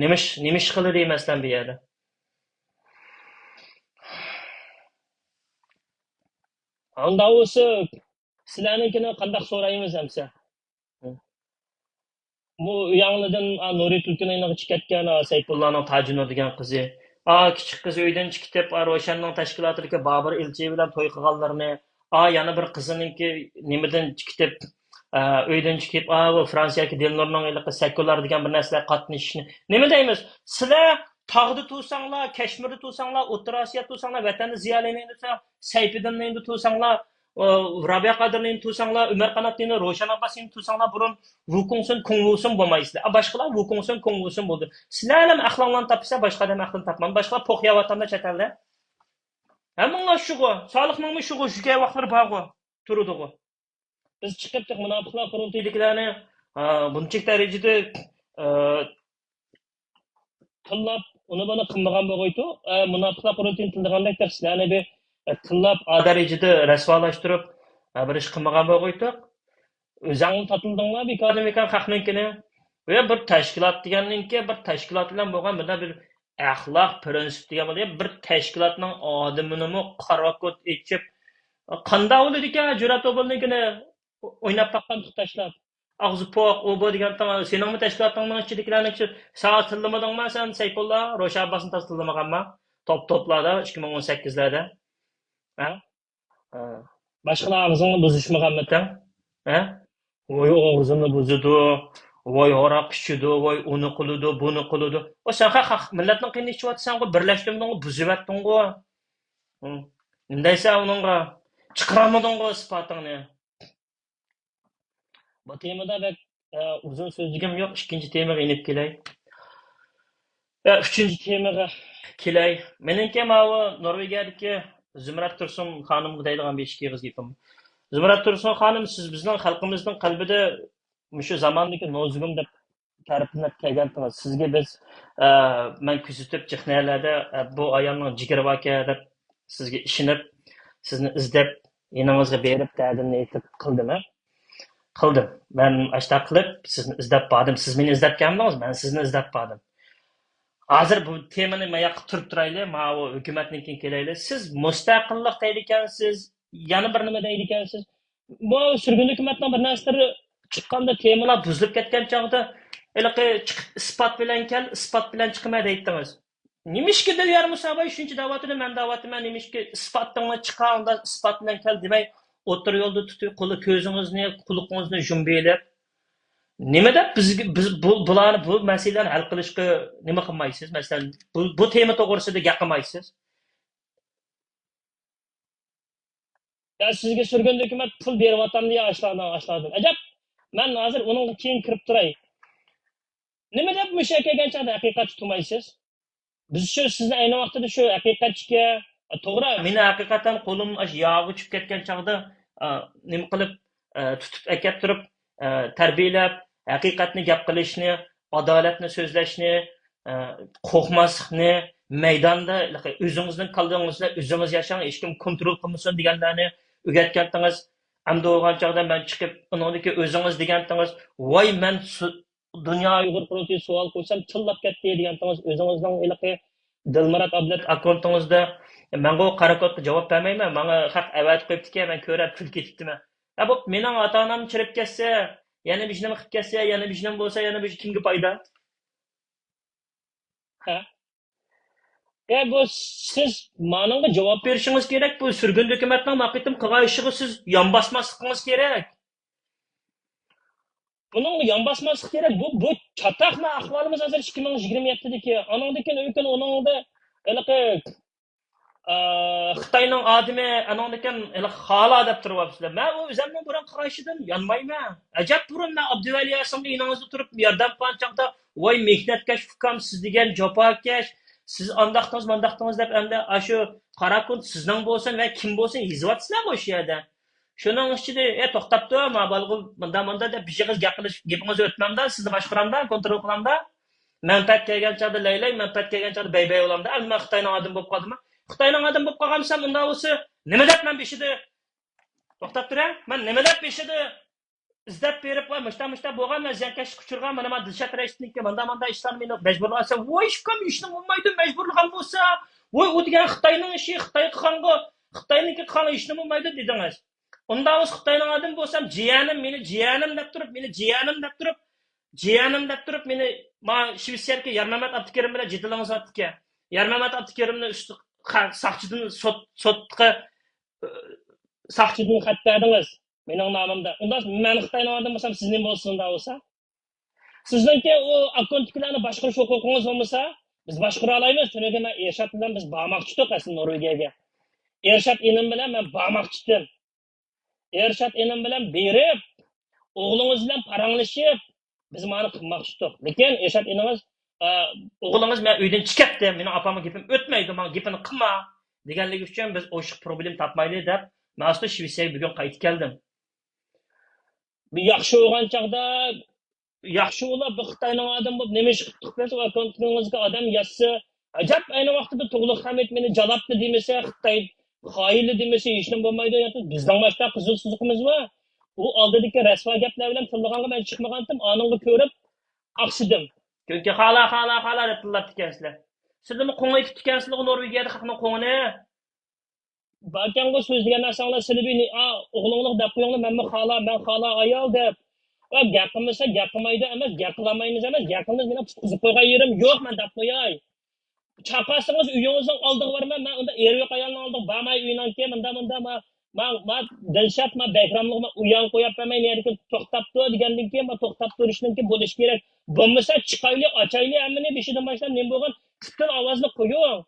نېمە ئىش، نېمە ئىش قىلدى مەسىلەن بۇ يەردە؟ ئانداۋۇسى، سىلەرنىڭكىنى قانداق سورايمىز ئەمسە؟ بۇ ياڭلىدىن، ئا، نۇرى تۈلكىنىڭ يېنىغا چىقىپ كەتكەن، ئا، سەيپۇللانىڭ تاجىنۇر دېگەن قىزى. ئا، كىچىك قىزى ئۆيدىن چىقىپ كېتىپ، ئا، روشەننىڭ تەشكىلاتىدىكى بابۇر ئىلچى بىلەن توي قىلغانلىرىنى، ئا، يەنە بىر قىزىنىڭكى نېمىدىن چىقىپ، ئا، ئۆيدىن چىقىپ، ئا، بۇ فرانسىيەدىكى دىلنۇرنىڭ ھېلىقى سەكۇلار دېگەن بىر نەرسىلەرگە قاتنىشىشىنى. نېمە دەيمىز؟ سىلەر تاغدا تۇرساڭلار، كەشمىردە تۇرساڭلار، ئوتتۇرا ئاسىيادا تۇرساڭلار، ۋەتەندە زىيالىيلىرىنى تۇرساڭلار، سەيپىدىننى تۇرساڭلار، ئۇ، رابىيە قادىرنى تۇرساڭلار، ئۆمەر قاناتنى، روشەن ئابباسنى تۇرساڭلار، بۇرۇن ۋۇكۇڭسۇن، كۇڭۋۇسۇن بولمايسىلەر. ئا، باشقىلار ۋۇكۇڭسۇن، كۇڭۋۇسۇن بولدى. سىلەرلەم ئەقلىڭلارنى تاپسا، باشقا ئادەم ئەقلىنى تاپمامدۇ. باشقىلار پوق يەۋاتامدا چەت ئەلدە. ھەممىڭلار شۇغۇ، سالىقنىڭمۇ شۇغۇ، شۇ ۋاقىتلىرى بارغۇ، تۇرىدىغۇ. بىز چىقىپ تېخى مۇناپىقلار قۇرۇلتىيىدىكىلەرنى، ئا، بۇنچىلىك دەرىجىدە، ئا، تىللاپ، ئۇنى بۇنى قىلمىغان بولغۇيتۇق. ئە، مۇناپىقلار قۇرۇلتىيىنى تىللىغاندەك دەپ سىلەرنى بىر، ئە، تىللاپ، ئا دەرىجىدە رەسۋالاشتۇرۇپ، ئە، بىر ئىش قىلمىغان بولغۇيتۇق. ئۆزەڭلار تاتىلىدىڭلار بىكاردىن بىكار خەقنىڭكىنى. ۋە بىر تەشكىلات دېگەننىڭكى بىر تەشكىلات بىلەن بولغان بىر، بىر ئەخلاق پىرىنسىپ دېگەن بولدى. بىر تەشكىلاتنىڭ ئادىمىنىمۇ قارا كوت ئېچىپ، قانداق بولىدىكەن جۈرئەت ئوبۇلنىڭكىنى ئويناپ باققان تاشلاپ. ئاغزى پوق، ئۇ بۇ دېگەن تاڭ، سېنىڭمۇ تەشكىلاتىڭنىڭ ئىچىدىكىلەرنىڭ ئىچى، ساڭا تىللىمىدىڭما سەن سەيپۇللا؟ روشەن ئابباسنى تازا تىللىمىغانما؟ توپ توپلاردا، ئىككى مىڭ ئون سەككىزلەردە. ھە؟ ھە. باشقىلار ئاغزىڭنى بۇزۇشمىغانمىتىڭ؟ ھە؟ ۋوي ئوغزىنى بۇزىدۇ، ۋوي ھاراق ئىچىدۇ، ۋوي ئۇنى قىلىدۇ، بۇنى قىلىدۇ. ۋە سەن خەق، خەق، مىللەتنىڭ قېنىنى ئىچىۋاتىسەنغۇ، بىرلەشتۈرمىدىڭغۇ، بۇزۇۋەتتىڭغۇ. ھە. نېمە دەيسەن ئۇنىڭغا؟ چىقىرالمىدىڭغۇ ئىسپاتىڭنى. بۇ تېمىدا بەك، ئە، ئۇزۇن سۆزلىگۈم يوق. ئىككىنچى تېمىغا يېنىپ كېلەي. ئە، ئۈچىنچى تېمىغا كېلەي. مېنىڭكى ماۋۇ نورۋېگىيەدىكى زۇمرەت تۇرسۇن خانىمغا دەيدىغان بىر ئىككى ئېغىز گېپىم. زۇمرەت تۇرسۇن خانىم، سىز بىزنىڭ خەلقىمىزنىڭ قەلبىدە مۇشۇ زاماندىكى نوزۇگۇم دەپ تەرىپلىنىپ كەلگەنتىڭىز. سىزگە بىز، ئە، مەن كۆزىتىپ جىق نەرلەردە، ئە، بۇ ئايالنىڭ جىگىرى باركەن دەپ سىزگە ئىشىنىپ، سىزنى ئىزدەپ، يېنىڭىزغا بېرىپ، دەردىمنى ئېيتىپ قىلدىم، ھە؟ قىلدىم. مەن ئاشۇنداق قىلىپ سىزنى ئىزدەپ باردىم. سىز مېنى ئىزدەپ كەلمىدىڭىز، مەن سىزنى ئىزدەپ باردىم. ھازىر بۇ تېمىنى ماياققا تۈرۈپ تۇرايلى، ماۋۇ ھۆكۈمەتنىڭكىگە كېلەيلى. سىز مۇستەقىللىق دەيدىكەنسىز، يەنە بىر نېمە دەيدىكەنسىز. بۇ سۈرگۈن ھۆكۈمەتنىڭ بىر نەرسىلىرى چىققاندا، تېمىلار بۇزۇلۇپ كەتكەن چاغدا، ھېلىقى چىقىپ ئىسپات بىلەن كەل، ئىسپات بىلەن چىقىمەن دەيتتىڭىز. نېمىشقا دىليار مۇساباي شۇنچە دەۋاتىدۇ، مەن دەۋاتىمەن، نېمىشقا ئىسپاتىڭنى چىقار، ئۇنداق ئىسپات بىلەن كەل دېمەي، ئوتتۇرا يولدا تۇتۇپ، قولى، كۆزىڭىزنى، قۇلىقىڭىزنى يۇمۇۋېلىپ، نېمە دەپ بىزگە، بىز بۇ، بۇلارنى، بۇ مەسىلىلەرنى ھەل قىلىشقا نېمە قىلمايسىز؟ مەسىلەن، بۇ، بۇ تېما توغرىسىدا گەپ قىلمايسىز؟ يا سىزگە سۈرگۈن ھۆكۈمەت پۇل بېرىۋاتامدۇ يا ئاشۇلارنىڭ، ئاشۇلاردىن؟ ئەجەب، مەن ھازىر ئۇنىڭغا كېيىن كىرىپ تۇراي. نېمە دەپ مۇشۇ يەرگە كەلگەن چاغدا ھەقىقەتنى تۇتمايسىز؟ بىز شۇ سىزنى ئەينى ۋاقتىدا شۇ ھەقىقەتچىكەن، توغرا، مېنى ھەقىقەتەن قولۇم ئاشۇ ياغغا چۈشۈپ كەتكەن چاغدا، ئا، نېمە قىلىپ، ئا، تۇتۇپ ئەكەپ تۇرۇپ، ئا، تەربىيەلەپ، ھەقىقەتنى گەپ قىلىشنى، ئادالەتنى سۆزلەشنى، ئا، قورقماسلىقنى، مەيداندا ئۆزىڭىزنىڭ كاللىڭىز بىلەن ئۆزىڭىز ياشاڭ، ھېچكىم كونترول قىلمىسۇن دېگەنلەرنى ئۆگەتكەنتىڭىز. ئەمدى بولغان چاغدا مەن چىقىپ، ئۇنىڭدىكى ئۆزىڭىز دېگەنتىڭىز، ۋاي، مەن سۇ-، دۇنيا ئۇيغۇر قۇرۇلتىيى سوئال قويسام، تىللاپ كەتتى دېگەنتىڭىز، ئۆزىڭىزنىڭ ھېلىقى دىلمۇرات ئابلەت ئاككونتىڭىزدا، مەنغۇ قارا كودقا جاۋاب بەرمەيمەن، ماڭا خەق ئەۋەتىپ قويۇپتىكەن، مەن كۆرۈپ كۈلۈپ كېتىپتىمەن. ھە، بوپتۇ، مېنىڭ ئاتا-ئانام چىرىپ كەتسە، يەنە بىر نېمە قىلىپ كەتسە، يەنە بىر نېمە بولسا، يەنە بىر كىمگە پايدا؟ ھە؟ يا، بۇ سىز مانىڭغا جاۋاب بېرىشىڭىز كېرەك. بۇ سۈرگۈن ھۆكۈمەتنىڭ ما قېتىم قىلغان ئىشىغا سىز يان باسماسلىقىڭىز كېرەك. بۇنىڭغا يان باسماسلىق كېرەك. بۇ، بۇ چاتاق مەن ئەھۋالىمىز ھازىر ئىككى مىڭ يىگىرمە يەتتىدىكى. ئانىڭدىن كېيىن ئۆكۈن ئۇنىڭدا ھېلىقى، ئا، خىتاينىڭ ئادىمى، ئانىڭدىن كېيىن ھېلىقى خالا دەپ تۇرۇۋاپسىلەر. مەن ئۇ ئۆزۈمنىڭ بۇرۇن قىلغان ئىشىدىن يانمايمەن. ئەجەب بۇرۇن مەن ئابدۇۋەلى ھەسەنگە يېنىڭىزدا تۇرۇپ ياردەم قىلغان چاغدا، ۋاي مېھنەتكەش ئۇكام، سىز دېگەن جاپاكەش، سىز ئانداقتىڭىز، مانداقتىڭىز دەپ ئەمدى ئاشۇ قارا كود سىزنىڭ بولسۇن ۋە كىم بولسۇن يېزىۋاتىسىلەرغۇ شۇ يەردە. شۇنىڭ ئىچىدە، ئە، توختاپ تۇر، ما بالىغۇ مۇندا، مۇندا دەپ بىر ئېغىز گەپ قىلىش، گېپىڭىزنى ئۆتمەمدا، سىزنى باشقۇرامدا، كونترول قىلامدا. مەنپەئەت كەلگەن چاغدا لەيلەي، مەنپەئەت كەلگەن چاغدا بەيبەي بولامدا. ئەمدى مەن خىتاينىڭ ئادىمى بولۇپ قالدىممۇ؟ خىتاينىڭ ئادىمى بولۇپ قالغانمىسام، ئۇنداق بولسا نېمە دەپ مەن بېشىدا، توختاپ تۇرە، مەن نېمە دەپ بېشىدا ئىزدەپ بېرىپ، ۋاي، مۇشتا، مۇشتا بولغان، مەن زىيانكەشلىككە ئۇچرىغان، مانا، مانا دىلشات رەشىتنىڭكى ماندا، ماندا ئىشلارنى مېنى مەجبۇرلىغان دېسە، ۋوي، ئۇكام، ھېچنېمە بولمايدۇ، مەجبۇرلىغان بولسا، ۋوي، ئۇ دېگەن خىتاينىڭ ئىشى، خىتاي قىلغانغۇ، خىتاينىڭكى قىلغانغا ھېچنېمە بولمايدۇ دېدىڭىز. ئۇنداق بولسا خىتاينىڭ ئادىمى بولسام، جىيەنىم، مېنى جىيەنىم دەپ تۇرۇپ، مېنى جىيەنىم دەپ تۇرۇپ، جىيەنىم دەپ تۇرۇپ، مېنى ما شىۋېتسىيەدىكى يارمەمەت ئابدۇكېرىم بىلەن جېدەللىشىۋاتىدىكەن. يارمەمەت ئابدۇكېرىمنى ئۈستى، ساقچىدىن سوت، سوتقا، ساقچىدىن خەت بەردىڭىز مېنىڭ نامىمدا. ئۇنداق مەن خىتاينىڭ ئادىمى بولسام، سىز نېمە بولسىڭىز ئۇنداق بولسا؟ سىزنىڭكى ئۇ ئاككونتتىكىلەرنى باشقۇرۇش ھوقۇقىڭىز بولمىسا، بىز باشقۇرالايمىز. چۈنكى مەن ئېرشات بىلەن بىز بارماقچىدۇق ئەسلى نورۋېگىيەگە. ئېرشات ئىنىم بىلەن مەن بارماقچىدىم. ئېرشات ئىنىم بىلەن بېرىپ، ئوغلىڭىز بىلەن پاراڭلىشىپ، بىز مانا قىلماقچىدۇق. لېكىن ئېرشات ئىنىڭىز، ئە، ئوغلىڭىز مەن ئۆيدىن چىقىپتۇ، مېنىڭ ئاپامغا گېپىم ئۆتمەيدۇ، ماڭا گېپىنى قىلما دېگەنلىكى ئۈچۈن بىز ئوشۇق پروبلېما تاپمايلى دەپ، مەن ئاستا شىۋېتسىيەگە بۈگۈن قايتىپ كەلدىم. بىر ياخشى بولغان چاغدا، ياخشى بولا، بىر خىتاينىڭ ئادىمى بولۇپ نېمە ئىش قىپتۇق بىز؟ ئاككونتىڭىزغا ئادەم يازسا، ئەجەب، ئەينى ۋاقتىدا تۇغلۇق خەمىت مېنى جالاپتۇ دېمىسە، خىتاي خائىنى دېمىسە، ھېچنېمە بولمايدۇ. يا بىزنىڭ باشتا قىزىل سىزىقىمىز بار. ئۇ ئالدىدىكى رەسۋا گەپلەر بىلەن تىللىغانغا مەن چىقمىغانتىم، ئانىڭغا كۆرۈپ ئاقسىدىم. چۈنكى خالا، خالا، خالا دەپ تىللاپتىكەنسىلەر. سىلىمۇ قوڭ ئېتىپتىكەنسىلەرغۇ نورۋېگىيەدە خەقنىڭ قوڭىنى. باركەنغۇ سۆزلىگەن نەرسەڭلار سىلى بىنى، ئا، ئوغلۇڭلۇق دەپ قويۇڭلار، مەنمۇ خالا، مەن خالا ئايال دەپ. ۋە گەپ قىلمىسا، گەپ قىلمايدۇ ئەمەس، گەپ قىلالمايمىز ئەمەس، گەپ قىلمىسا، مېنىڭ تۇتقۇزۇپ قويغان يېرىم يوق، مەن دەپ قوياي. چاقاسىڭىز ئۆيىڭىزنىڭ ئالدىغا بارماي، مەن ئۇنداق ئېرى يوق ئايالنىڭ ئالدىغا بارماي، ئۆينىڭكى، مۇندا، مۇندا، ما، ما، ما، دىلشات، ما، بەھراملىق، ما، ئۇيان قويۇپ بەرمەي، نېرىكى توختاپ تۇر دېگەندىن كېيىن، ما، توختاپ تۇرۇشنىڭكى بولۇشى كېرەك. بولمىسا، چىقايلى، ئاچايلى ھەممىنى، بېشىدىن باشلاپ نېمە بولغان، پۈتۈن ئاۋازنى قويۇڭ.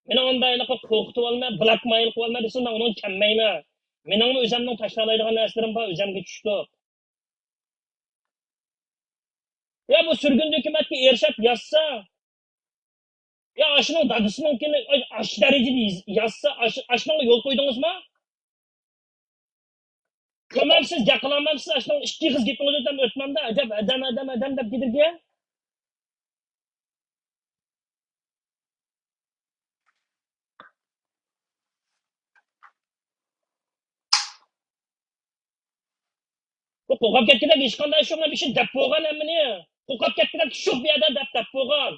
مېنىڭ ئۇنداق ھېلىقى قورقۇتۇۋالما، بلاكمېيل قىلىۋالما دېسە، مەن ئۇنىڭغا چۈشەنمەيمەن. مېنىڭمۇ ئۆزۈمنىڭ تاشلاۋالايدىغان نەرسىلىرىم بار، ئۆزۈمگە چۈشتۇق. يا بۇ سۈرگۈندە ھۆكۈمەتكە ئېرىشەپ يازسا، يا ئاشۇنىڭ دادىسىنىڭكىنى، ئاش دەرىجىدە ياز-، يازسا، ئاش-، ئاشۇنىڭغا يول قويدىڭىزمۇ؟ كۆرمەمسىز، گەپ قىلالمامسىز، ئاشۇنىڭ ئىككى ئېغىز گېپىڭىزنى ئۆتەم ئۆتمەمدە، ئەجەب، ئادەم، ئادەم، ئادەم دەپ گېدىرگە. بۇ قورقۇپ كەتكۈدەك ھېچقانداق ئىش يوق، مەن بىر ئىشنى دەپ بولغان ھەممىنى. قورقۇپ كەتكۈدەك ئىش يوق بۇ يەردە دەپ، دەپ بولغان.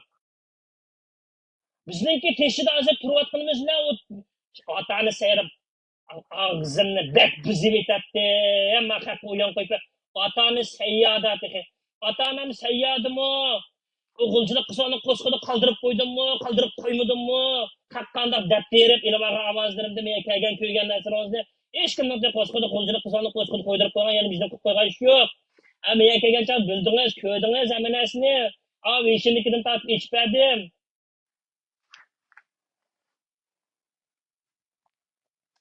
بىزنىڭكى تېشىدا ھازىر تۇرۇۋاتقىنىمىز بىلەن ئۇ ئاتا-ئانا سەيرىپ ئاغزىمنى بەك بۇزۇۋېتەتتى. ھەممە خەقنى ئويۇن قويۇپ، ئاتا-ئانا سەييادا تېخى. ئاتا-ئانام سەييادىمۇ؟ ئۇ غۇلجىلىق قىسمىنى قوسقىدا قالدۇرۇپ قويدۇممۇ، قالدۇرۇپ قويمىدىممۇ؟ قانداق دەپ بېرىپ، ئېلىۋالغان ئاۋازلىرىمدىن، مەن كەلگەن كۆرگەن نەرسىلىرىڭىزنى ھېچكىمنىڭ قوسقىدا، غۇلجىلىق قىسمىنى قوسقىدا قويدۇرۇپ قويغان، يەنە بىزنى قويۇپ قويغان ئىش يوق. ھە، مەن كەلگەن چاغ بىلدىڭىز، كۆردىڭىز ھەممە نەرسىنى. ئاۋۇ ۋېيشىندىكىدىن تارتىپ ئېچىپ بەردىم.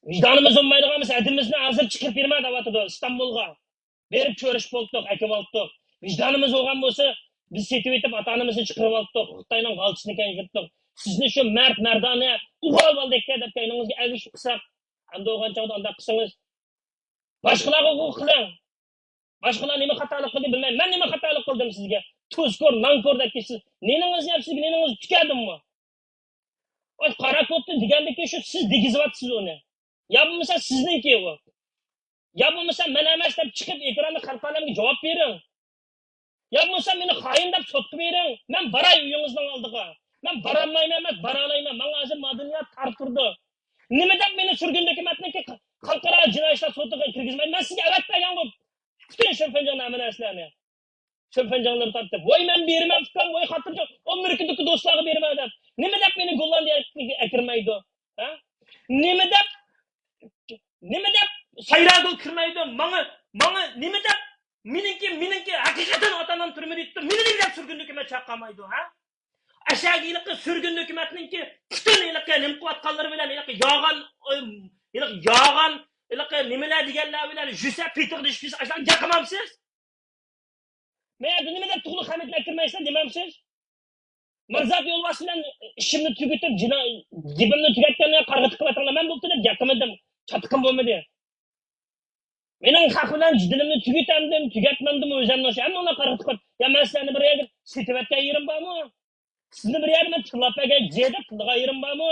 ۋىجدانىمىز بولمايدىغان بولسا، ھەددىمىزنى ھازىر چىقىرىپ بېرىمەن دەۋاتىدۇ ئىستانبۇلغا. بېرىپ كۆرۈشۈپ بولدۇق، ئەكىۋالدۇق. ۋىجدانىمىز بولغان بولسا، بىز سېتىۋېتىپ ئاتا-ئانىمىزنى چىقىرىۋالدۇق، خىتاينىڭ غالچىسىنى كەينىگە سۈرتتۇق. سىزنى شۇ مەرد مەردانە ئۇغا ئالدەك دەپ كەينىڭىزگە ئەگىشىپ قىلساق، ئەمدى بولغان چاغدا ئانداق قىلسىڭىز، باشقىلارغا ئۇ قىلىڭ. باشقىلار نېمە خاتالىق قىلدى بىلمەيمەن. مەن نېمە خاتالىق قىلدىم سىزگە؟ تۇزكور، نانكور دەپ كېتىسىز. نېنىڭىزنى يەپ سىزگە نېنىڭىزنى تۈكەدىممۇ؟ ئاي قارا كوتتىن دېگەندىكى شۇ سىز دېگۈزۈۋاتىسىز ئۇنى. يا بولمىسا سىزنىڭكى ئۇ. يا بولمىسا مەن ئەمەس دەپ چىقىپ ئېكراندا خەلق ئالەمگە جاۋاب بېرىڭ. يا بولمىسا مېنى خائىن دەپ سوتقا بېرىڭ. مەن باراي ئۆيىڭىزنىڭ ئالدىغا. مەن بارالمايمەن ئەمەس، بارالايمەن. ماڭا ھازىر مادۇنىيا تارتۇردى. نېمە دەپ مېنى سۈرگۈن ھۆكۈمەتنىڭكى خەلقئارا جىنايى ئىشلار سوتىغا كىرگۈزمەيدۇ؟ مەن سىزگە ئەۋەتىپ بەرگەنغۇ پۈتۈن شىنفېنجاڭ ھەممە نەرسىلەرنى. شىنفېنجاڭلىرى تارتىپ، ۋاي، مەن بېرىمەن ئۇكام، ۋاي، خاتىرجەم، ئامېرىكىدىكى دوستلارغا بېرىمەن دەپ. نېمە دەپ مېنى گوللاندىيەگە ئەكىرمەيدۇ؟ ھە؟ نېمە دەپ، نېمە دەپ سايراگۈل كىرمەيدۇ؟ ماڭا، ماڭا نېمە دەپ؟ مېنىڭكى، مېنىڭكى ھەقىقەتەن ئاتا-ئانام تۈرمىدە يېتىپتۇ. مېنى نېمە دەپ سۈرگۈن ھۆكۈمەت چاقىرمايدۇ، ھە؟ ئەشەگە ھېلىقى سۈرگۈن ھۆكۈمەتنىڭكى پۈتۈن ھېلىقى نېمە قىلىۋاتقانلىرى بىلەن ھېلىقى يالغان، ھېلىقى يالغان، ھېلىقى نېمىلەر دېگەنلەر بىلەن يۈسە پېتىغا دۈشۈپ كېتىش ئاشۇلارنى چاقىرمامسىز؟ مەن يەردە نېمە دەپ تۇغلۇق خەمىتلەر كىرمەيسىلەر دېمەمسىز؟ مىرزات يولۋاس بىلەن ئىشىمنى تۈگىتىپ، جىنا-، گېپىمنى تۈگەتكەندە قارىغا تىقىۋاتىڭلار. مەن بوپتۇ دەپ گەپ قىلمىدىم. چاتىقىم بولمىدى. مېنىڭ خەق بىلەن جېدىلىمنى تۈگىتەمدىم، تۈگەتمەمدىمۇ ئۆزۈمنىڭ ئىشى. ھەممىڭلار قارىغا تىقىۋات. يا مەن سىلەرنى بىر يەرگە سېتىۋەتكەن يېرىم بارمۇ؟ سىزنى بىر يەردە مەن تىللاپ بەرگەن جىدە تىللىغان يېرىم بارمۇ؟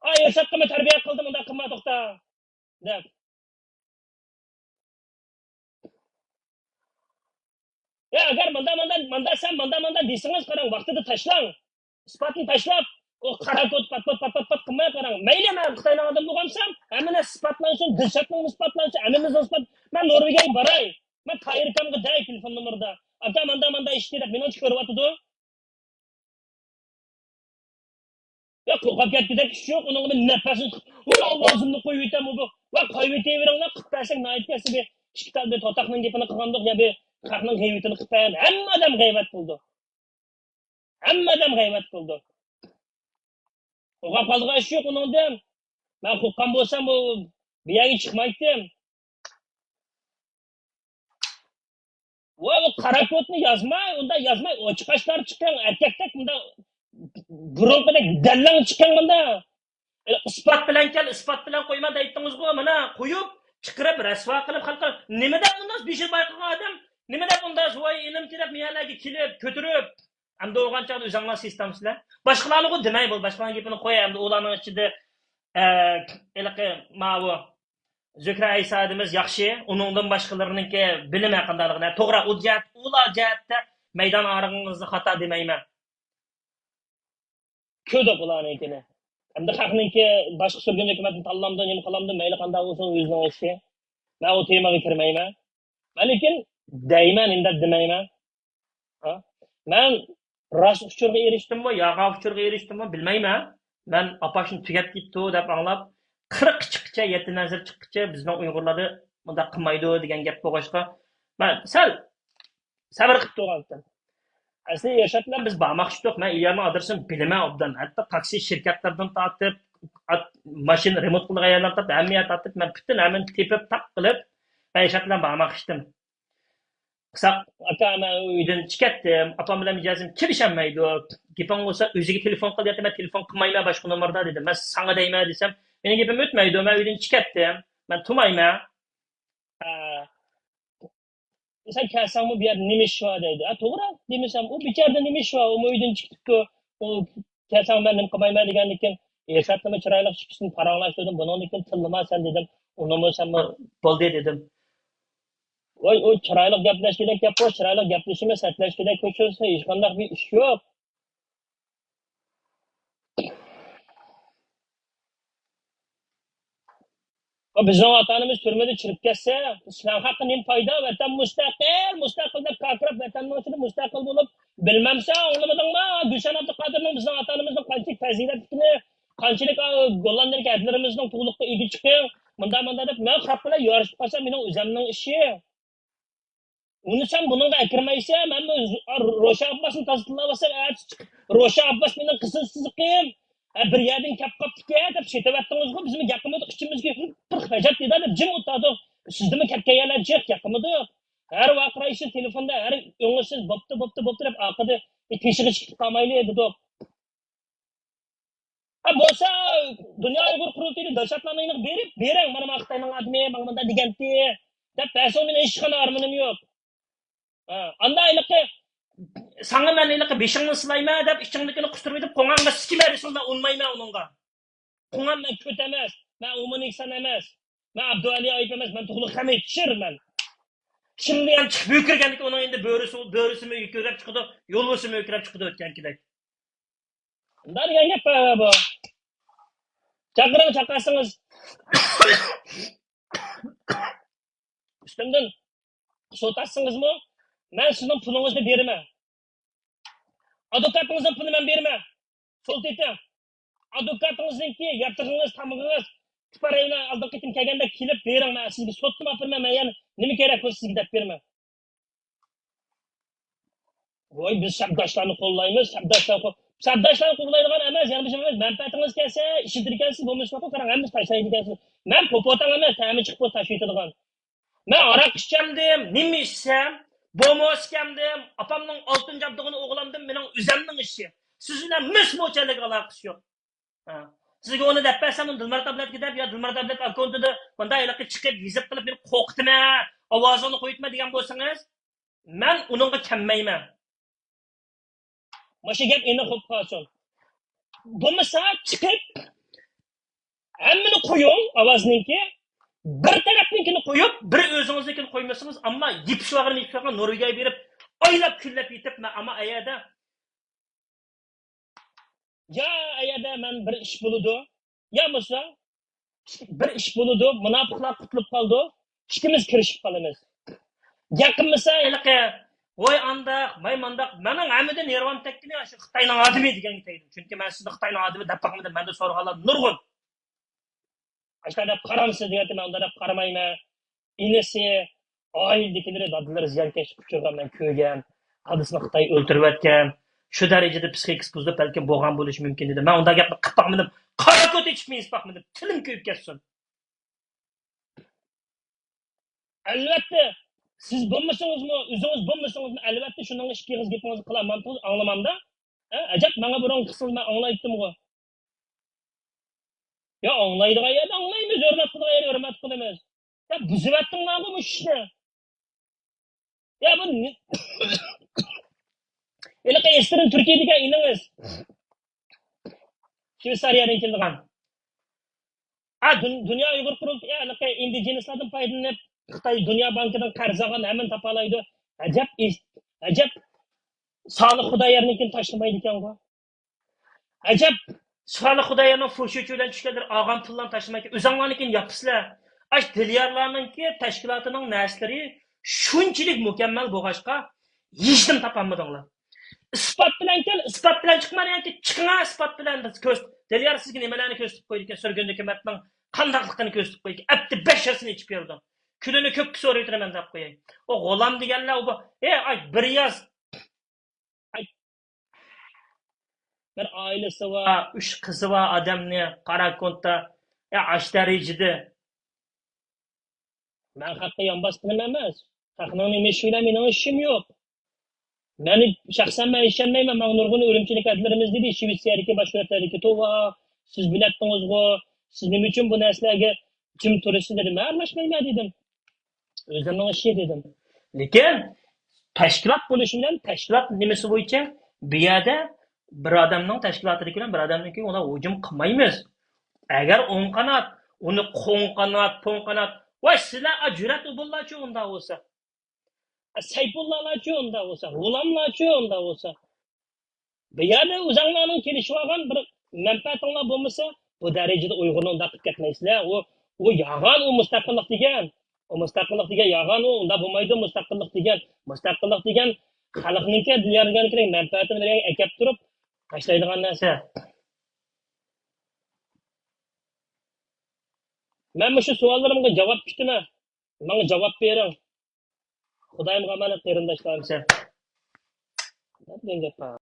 ئاي، ئىرشاتقىمۇ تەربىيە قىلدىم، ئۇنداق قىلما، توختا. دەپ. يا، ئەگەر ماندا، ماندا، ماندا سەن، ماندا، ماندا دېسىڭىز، قاراڭ، ۋاقتىدا تاشلاڭ. ئىسپاتنى تاشلاپ، ئۇ قارا كوت پات، پات، پات، پات، پات قىلماي قاراڭ. مەيلى، مەن خىتاينىڭ ئادىمى بولغانسام، ھەممە نەرسە ئىسپاتلانسۇن، دىلشاتنىڭمۇ ئىسپاتلانسۇن، ھەممىمىزنىڭ ئىسپات-، مەن نورۋېگىيەگە باراي. مەن تاھىر ئاكامغا دەي تېلېفون نومۇرىدا. ئاكا، ماندا، ماندا ئىشتى دەپ مېنىڭچە كۆرۈۋاتىدۇ. يا، قورقۇپ كەتكۈدەك ئىش يوق، ئۇنىڭغا مەن نەپەسنى تۇتۇپ، ۋاي، ئاۋازىمنى قويۇۋېتەم، ئۇ بۇ. ۋاي، قويۇۋېتىۋېرىڭلار، قىلىپ بەرسەك ناھايىتى ياخشى. بىر ئىككى تال بىر توتاقنىڭ گېپىنى قىلغاندۇق، يا بىر خەقنىڭ غەيۋىتىنى قىلىپ بەرگەن. ھەممە ئادەم غەيۋەت قىلىدۇ. ھەممە ئادەم غەيۋەت قىلىدۇ. قورقۇپ قالىدىغان ئىش يوق ئۇنىڭدىن. مەن قورققان بولسام، ئۇ بۇ يەرگە چىقمايتتىم. ۋاي، ئۇ قارا كوتنى يازماي، ئۇنداق يازماي، ئوچۇق قاشلار چىقىڭ، ئەركەكتەك مۇنداق بۇرۇنقىدەك دەللەڭ چىقىڭ مۇنداق. ئىسپات بىلەن كەل، ئىسپات بىلەن قويما دەيتتىڭىزغۇ، مانا قويۇپ، چىقىرىپ، رەسۋا قىلىپ خەلققە. نېمە دەپ ئۇنداق بېشى بايقىغان ئادەم؟ نېمە دەپ ئۇنداق ۋاي ئىنىم دەپ مېيەلەرگە كېلىپ، كۆتۈرۈپ؟ ئەمدى بولغان چاغدا ئۆزۈڭلار سىستېمىسىلەر. باشقىلارنىغۇ دېمەي بول، باشقىلارنىڭ گېپىنى قوي، ئەمدى ئۇلارنىڭ ئىچىدە، ئە، ھېلىقى ماۋۇ زۆھرە ئەيسا دېمىز ياخشى، ئۇنىڭدىن باشقىلىرىنىڭكى بىلىمى قانداقلىقىنى. توغرا، ئۇ جەھەت، ئۇلار جەھەتتە مەيدان ئارىغىڭىزدا خاتا دېمەيمەن. كۆردۇق ئۇلارنىڭكىنى. ئەمدى خەقنىڭكى باشقا سۈرگۈن ھۆكۈمەتنى تاللامدۇ، نېمە قىلامدۇ، مەيلى قانداق بولسۇن، ئۆزىنىڭ ئىشى. مەن ئۇ تېمىغا كىرمەيمەن. مەن لېكىن دەيمەن، ئىنداق دېمەيمەن. ھە؟ مەن راست ئۇچۇرغا ئېرىشتىممۇ، يالغان ئۇچۇرغا ئېرىشتىممۇ بىلمەيمەن. مەن ئاپاشنى تۈگەپ كېتىپتۇ دەپ ئاڭلاپ، قىرىق چىققىچە، يەتتە نەزىر چىققىچە بىزنىڭ ئۇيغۇرلاردا مۇنداق قىلمايدۇ دېگەن گەپ بولغاچقا، مەن سەل سەۋر قىلىپ تۇرغانتىم. ئەسلى ئىرشات بىلەن بىز بارماقچىدۇق. مەن ئىليارنىڭ ئادرېسىنى بىلىمەن ئوبدان. ھەتتا تاكسى شىركەتلىرىدىن تارتىپ، ئات-، ماشىنا رېمونت قىلىدىغان يەرلەردىن تارتىپ، ھەممە يەر تارتىپ، مەن پۈتۈن ھەممىنى تېپىپ، تاپ قىلىپ، مەن ئىرشات بىلەن بارماقچىدىم. قىساق، ئاكا، مەن ئۆيدىن چىقىپ كەتتىم. ئاپام بىلەن مىجەزىم كېلىشەلمەيدۇ. گېپىڭ بولسا ئۆزىگە تېلېفون قىل دېدى. مەن تېلېفون قىلمايمەن باشقا نومۇردا دېدىم. مەن ساڭا دەيمەن دېسەم، مېنىڭ گېپىم ئۆتمەيدۇ. مەن ئۆيدىن چىقىپ كەتتىم. مەن تۇرمايمەن. ئە، سەن كەلسەڭمۇ بۇ يەردە نېمە ئىش بار دەيدۇ. ئە، توغرا دېمىسەم، ئۇ بىچارىدە نېمە ئىش بار؟ ئۇمۇ ئۆيدىن چىقىپ كېتىپتۇ. ئۇ كەلسەڭ مەن نېمە قىلمايمەن دېگەندىكىن، ئىرشاتنىمۇ چىرايلىق چىقىشتىن پاراڭلاشتۇردۇم. بۇنىڭدىن كېيىن تىللىما سەن دېدىم. ئۇنىمۇ سەنمۇ بولدى دېدىم. ۋاي، ئۇ چىرايلىق گەپلەشكۈدەك گەپ بار، چىرايلىق گەپلىشىمىز، سەتلەشكۈدەك كۆچۈرسە ھېچقانداق بىر ئىش يوق. بىزنىڭ ئاتا-ئانىمىز تۈرمىدە چىرىپ كەتسە، سىلەر خەققە نېمە پايدا؟ ۋەتەن مۇستەقىل، مۇستەقىل دەپ كاكىراپ، ۋەتەننىڭ ئىچىدە مۇستەقىل بولۇپ بىلمەمسەن، ئاڭلىمىدىڭمۇ؟ گۈلشەن ئابدۇقادىرنىڭ بىزنىڭ ئاتا-ئانىمىزنىڭ قانچىلىك پەزىلەتلىكىنى، قانچىلىك، ئا، گوللاندىيەدىكى ھەدىلىرىمىزنىڭ تۇغلۇققا ئىگە چىقىڭ، مۇنداق، مۇنداق دەپ، مەن خەق بىلەن يارىشىپ قالسام، مېنىڭ ئۆزەمنىڭ ئىشى. ئۇنى سەن بۇنىڭغا ئەكىرمەيسەن، مەن بۇ روشەن ئابباسنى تازا تىللاۋاتسام، ئەتىسى چىقىپ، روشەن ئابباس مېنىڭ قىزىل سىزىقىم. ھە، بىر يەردىن كەپ قاپتىكەن دەپ سېتىۋەتتىڭىزغۇ، بىزمۇ گەپ قىلمىدۇق، ئىچىمىزگە بىر خىجالەت دېدى دەپ جىم ئولتۇردۇق. سىزدىنمۇ كەپ كەلگەنلەر جىق، گەپ قىلمىدۇق. ھەر ۋاقىت رايسى تېلېفوندا، ھەر ئۆڭۈرسىز بوپتۇ، بوپتۇ، بوپتۇ دەپ ئارقىدا تېشىغا چىقىپ قالمايلى دېدۇق. ھە، بولسا دۇنيا ئۇيغۇر قۇرۇلتىيىنىڭ دىلشاتلارنىڭ يېنىغا بېرىپ، بېرىڭ، مانا، مانا خىتاينىڭ ئادىمى ماڭا مۇنداق دېگەنتى دەپ بەرسىڭىز، مېنىڭ ھېچقانداق ئارمىنىم يوق. ھە، ئاندا ھېلىقى ساڭا مەن ھېلىقى بېشىڭنى سىلايمەن دەپ ئىچىڭدىكىنى قۇستۇرۇۋېتىپ قوڭاڭغا سىكىمە دېسىڭىز، مەن ئۇنىمايمەن ئۇنىڭغا. قوڭام مەن كۆت ئەمەس، مەن ئومۇنىكسان ئەمەس، مەن ئابدۇئەلى ئايۇپ ئەمەس، مەن تۇغلۇق خەمىت شىر مەن. كىم دېگەن چىقىپ ھۆكۈرگەندىكىن ئۇنىڭ ئەمدى بۆرىسى، بۆرىسىمۇ ھۆكۈرەپ چىقىدۇ، يولۋىسىمۇ ھۆكۈرەپ چىقىدۇ ئۆتكەنكىدەك. مۇنداق دېگەن گەپ بار بۇ. چاقىرىڭ، چاقىرسىڭىز. ئۈستۈمدىن سوت ئاچسىڭىزمۇ، مەن سىزنىڭ پۇلىڭىزنى بېرىمەن. ئادۋوكاتىڭىزنىڭ پۇلىنى مەن بېرىمەن. سوت ئېتىڭ. ئادۋوكاتىڭىزنىڭكى ياتىقىڭىز، تامىقىڭىز، تىپارەي بىلەن ئالدىنقى قېتىم كەلگەندە كېلىپ بېرىڭ، مەن سىزگە سوتنىمۇ ئاپىرىمەن، مەن يەنە نېمە كېرەك بولسا سىزگە دەپ بېرىمەن. ۋاي، بىز سەپداشلارنى قوللايمىز، سەپداشلار قو-، سەپداشلارنى قوغلايدىغان ئەمەس، يەنە بىر ئىش ئەمەس، مەنپەئەتىڭىز كەلسە، ئىشلىتىدىكەنسىز، بولمىسىلا قاراڭ، ھەممىسى تاشلايدىكەنسىز. مەن پوپوتاڭ ئەمەس، تەمى چىقىپ بولسا تاشلىۋېتىدىغان. مەن ھاراق ئىچكەمدىم، نېمە ئىچسەم، بومۇس كەمدىم، ئاپامنىڭ ئالتۇن جابدۇقىنى ئوغرىلامدىم، مېنىڭ ئۆزەمنىڭ ئىشى. سىز بىلەن مىس مۇچەنلىك ئالاقىسى يوق. ھە. سىزگە ئۇنى دەپ بەرسەم، ئۇنى دىلمۇرات ئابلەتكە دەپ، يا دىلمۇرات ئابلەت ئاككونتىدا مۇنداق ھېلىقى چىقىپ يېزىپ قىلىپ مېنى قورقۇتىمەن، ئاۋازىڭنى قويۇتما دېگەن بولسىڭىز، مەن ئۇنىڭغا كەلمەيمەن. مۇشۇ گەپ ئېنىق بولۇپ قالسۇن. بولمىسا چىقىپ، ھەممىنى قويۇڭ، ئاۋازنىڭكى. بىر تەرەپنىڭكىنى قويۇپ، بىر ئۆزىڭىزنىڭكىنى قويمىسىڭىز، ئەمما يېپىشىۋالغىنى يېپىشىۋالغان نورۋېگىيەگە بېرىپ، ئايلاپ كۈنلەپ يېتىپ، مەن ئەمما ئەيەردە يا ئەگەردە مەن بىر ئىش بولىدۇ، يا بولسا بىر ئىش بولىدۇ، مۇناپىقلار قۇتۇلۇپ قالىدۇ، ئىككىمىز كىرىشىپ قالىمىز. گەپ قىلمىسا ھېلىقى، ۋاي ئانداق، ماي مانداق، مېنىڭ ھەممىدىن نېرۋام تەگكىنى شۇ خىتاينىڭ ئادىمى دېگەنگە تەگدى. چۈنكى مەن سىزنى خىتاينىڭ ئادىمى دەپ باقمىدىم، مەندىن سورىغانلار نۇرغۇن. ئاشۇنداق دەپ قارامسىز دېگەنتى، مەن ئۇنداق دەپ قارىمايمەن. ئىنىسى، ئائىلىدىكىلىرى، دادىلىرى زىيانكەشلىككە ئۇچرىغان مەن كۆرگەن. دادىسىنى خىتاي ئۆلتۈرۈۋەتكەن. شۇ دەرىجىدە پسىخىكىسى بۇزۇلۇپ بەلكىم بولغان بولۇشى مۇمكىن دېدى. مەن ئۇنداق گەپنى قىلىپ باقمىدىم. قارا كوت ئېچىپمۇ يېزىپ باقمىدىم. تىلىم كۆيۈپ كەتسۇن. ئەلۋەتتە، سىز بولمىسىڭىزمۇ، ئۆزىڭىز بولمىسىڭىزمۇ، ئەلۋەتتە شۇنىڭغا ئىككى ئېغىز گېپىڭىزنى قىلالمامتىڭىز، ئاڭلىمامدا. ھە، ئەجەب، ماڭا بۇرۇن قىلسىڭىز مەن ئاڭلايتتىمغۇ. يا ئاڭلايدىغان يەردە ئاڭلايمىز، ھۆرمەت قىلىدىغان يەردە ھۆرمەت قىلىمىز. يا بۇزۇۋەتتىڭلارغۇ بۇ ئىشنى. يا بۇ نى-، ھېلىقى ئېستىرىن تۈركىيەدىكى ئىنىڭىز. شۋېتسارىيەدىن كېلىدىغان. ھە، دۇن-، دۇنيا ئۇيغۇر قۇرۇلتىيى، ھېلىقى ئىندىجېنىسلاردىن پايدىلىنىپ، خىتاي دۇنيا بانكىدىن قەرز ئالغان، ھەممىنى تاپالايدۇ. ئەجەب ئىش-، ئەجەب سالىھ خۇدايارنىڭكىنى تاشلىمايدىكەنغۇ. ئەجەب، سالىھ خۇدايارنىڭ فۇشۇچى بىلەن چۈشكەنلىرى، ئالغان پۇللارنى تاشلىمايدىكەن. ئۆزۈڭلارنىڭكىنى ياپىسىلەر. ئاش دىليارلارنىڭكى تەشكىلاتىنىڭ نەرسىلىرى شۇنچىلىك مۇكەممەل بولغاچقا، ھېچنېمە تاپالمىدىڭلار. ئىسپات بىلەن كەل، ئىسپات بىلەن چىقما دېگەنكى، چىقىڭا ئىسپات بىلەن، بىز كۆرس-، دىليار سىزگە نېمىلەرنى كۆرسىتىپ قويىدىكەن، سۈرگۈن ھۆكۈمەتنىڭ قانداقلىقىنى كۆرسىتىپ قويىدىكەن. ئەپتە بەش يازسىنى ئىچىپ بېرىدۇ. كۈنىنى كۆككە سورۇيتىرىمەن دەپ قوياي. ئۇ غۇلام دېگەنلەر ئۇ، ئەي، ئاي، بىر ياز. ئاي. بىر ئائىلىسى بار، ئۈچ قىزى بار ئادەمنى قارا كونتا، يا ئاش دەرىجىدە. مەن خەققە يان باسقىنىم ئەمەس. خەقنىڭ نېمە ئىشى بىلەن مېنىڭ ئىشىم يوق. مەن شەخسەن مەن ئىشەنمەيمەن. ماڭا نۇرغۇن ئۈرۈمچىدىكى ھەدىلىرىمىز دېدى، شىۋېتسىيەدىكى باشقا يەرلەردىكى، توۋا، سىز بىلەتتىڭىزغۇ، سىز نېمە ئۈچۈن بۇ نەرسىلەرگە جىم تۇرىسىز دېدى. مەن ئارىلاشمايمەن دېدىم. ئۆزلىرىنىڭ ئىشى دېدىم. لېكىن تەشكىلات بولۇشى بىلەن تەشكىلات نېمىسى بويىچە بۇ يەردە بىر ئادەمنىڭ تەشكىلاتىدىكى بىلەن بىر ئادەمنىڭكى ئۇلار ھۇجۇم قىلمايمىز. ئەگەر ئوڭ قانات، ئۇنى قوڭ قانات، پوڭ قانات، ۋاي سىلەر ئا جۈرئەت ئۇبۇللارچۇ ئۇنداق بولسا. سەيپۇللالارچۇ ئۇنداق بولسا، غۇلاملارچۇ ئۇنداق بولسا. بۇ يەردە ئۆزەڭلارنىڭ كېلىشىۋالغان بىر مەنپەئەتىڭلار بولمىسا، بۇ دەرىجىدە ئۇيغۇرنى ئۇنداق قىلىپ كەتمەيسىلەر. ئۇ، ئۇ يالغان، ئۇ مۇستەقىللىق دېگەن. ئۇ مۇستەقىللىق دېگەن يالغان، ئۇ ئۇنداق بولمايدۇ، مۇستەقىللىق دېگەن. مۇستەقىللىق دېگەن خەلقنىڭكى دېگەن كېرەك مەنپەئەتىنى بىر يەرگە ئەكەپ تۇرۇپ تاشلايدىغان نەرسە. مەن مۇشۇ سوئاللىرىمغا جاۋاب كۈتىمەن. ماڭا جاۋاب بېرىڭ. خۇدايىمغا ئامانەت، قېرىنداشلار. دېگەن گەپ بار.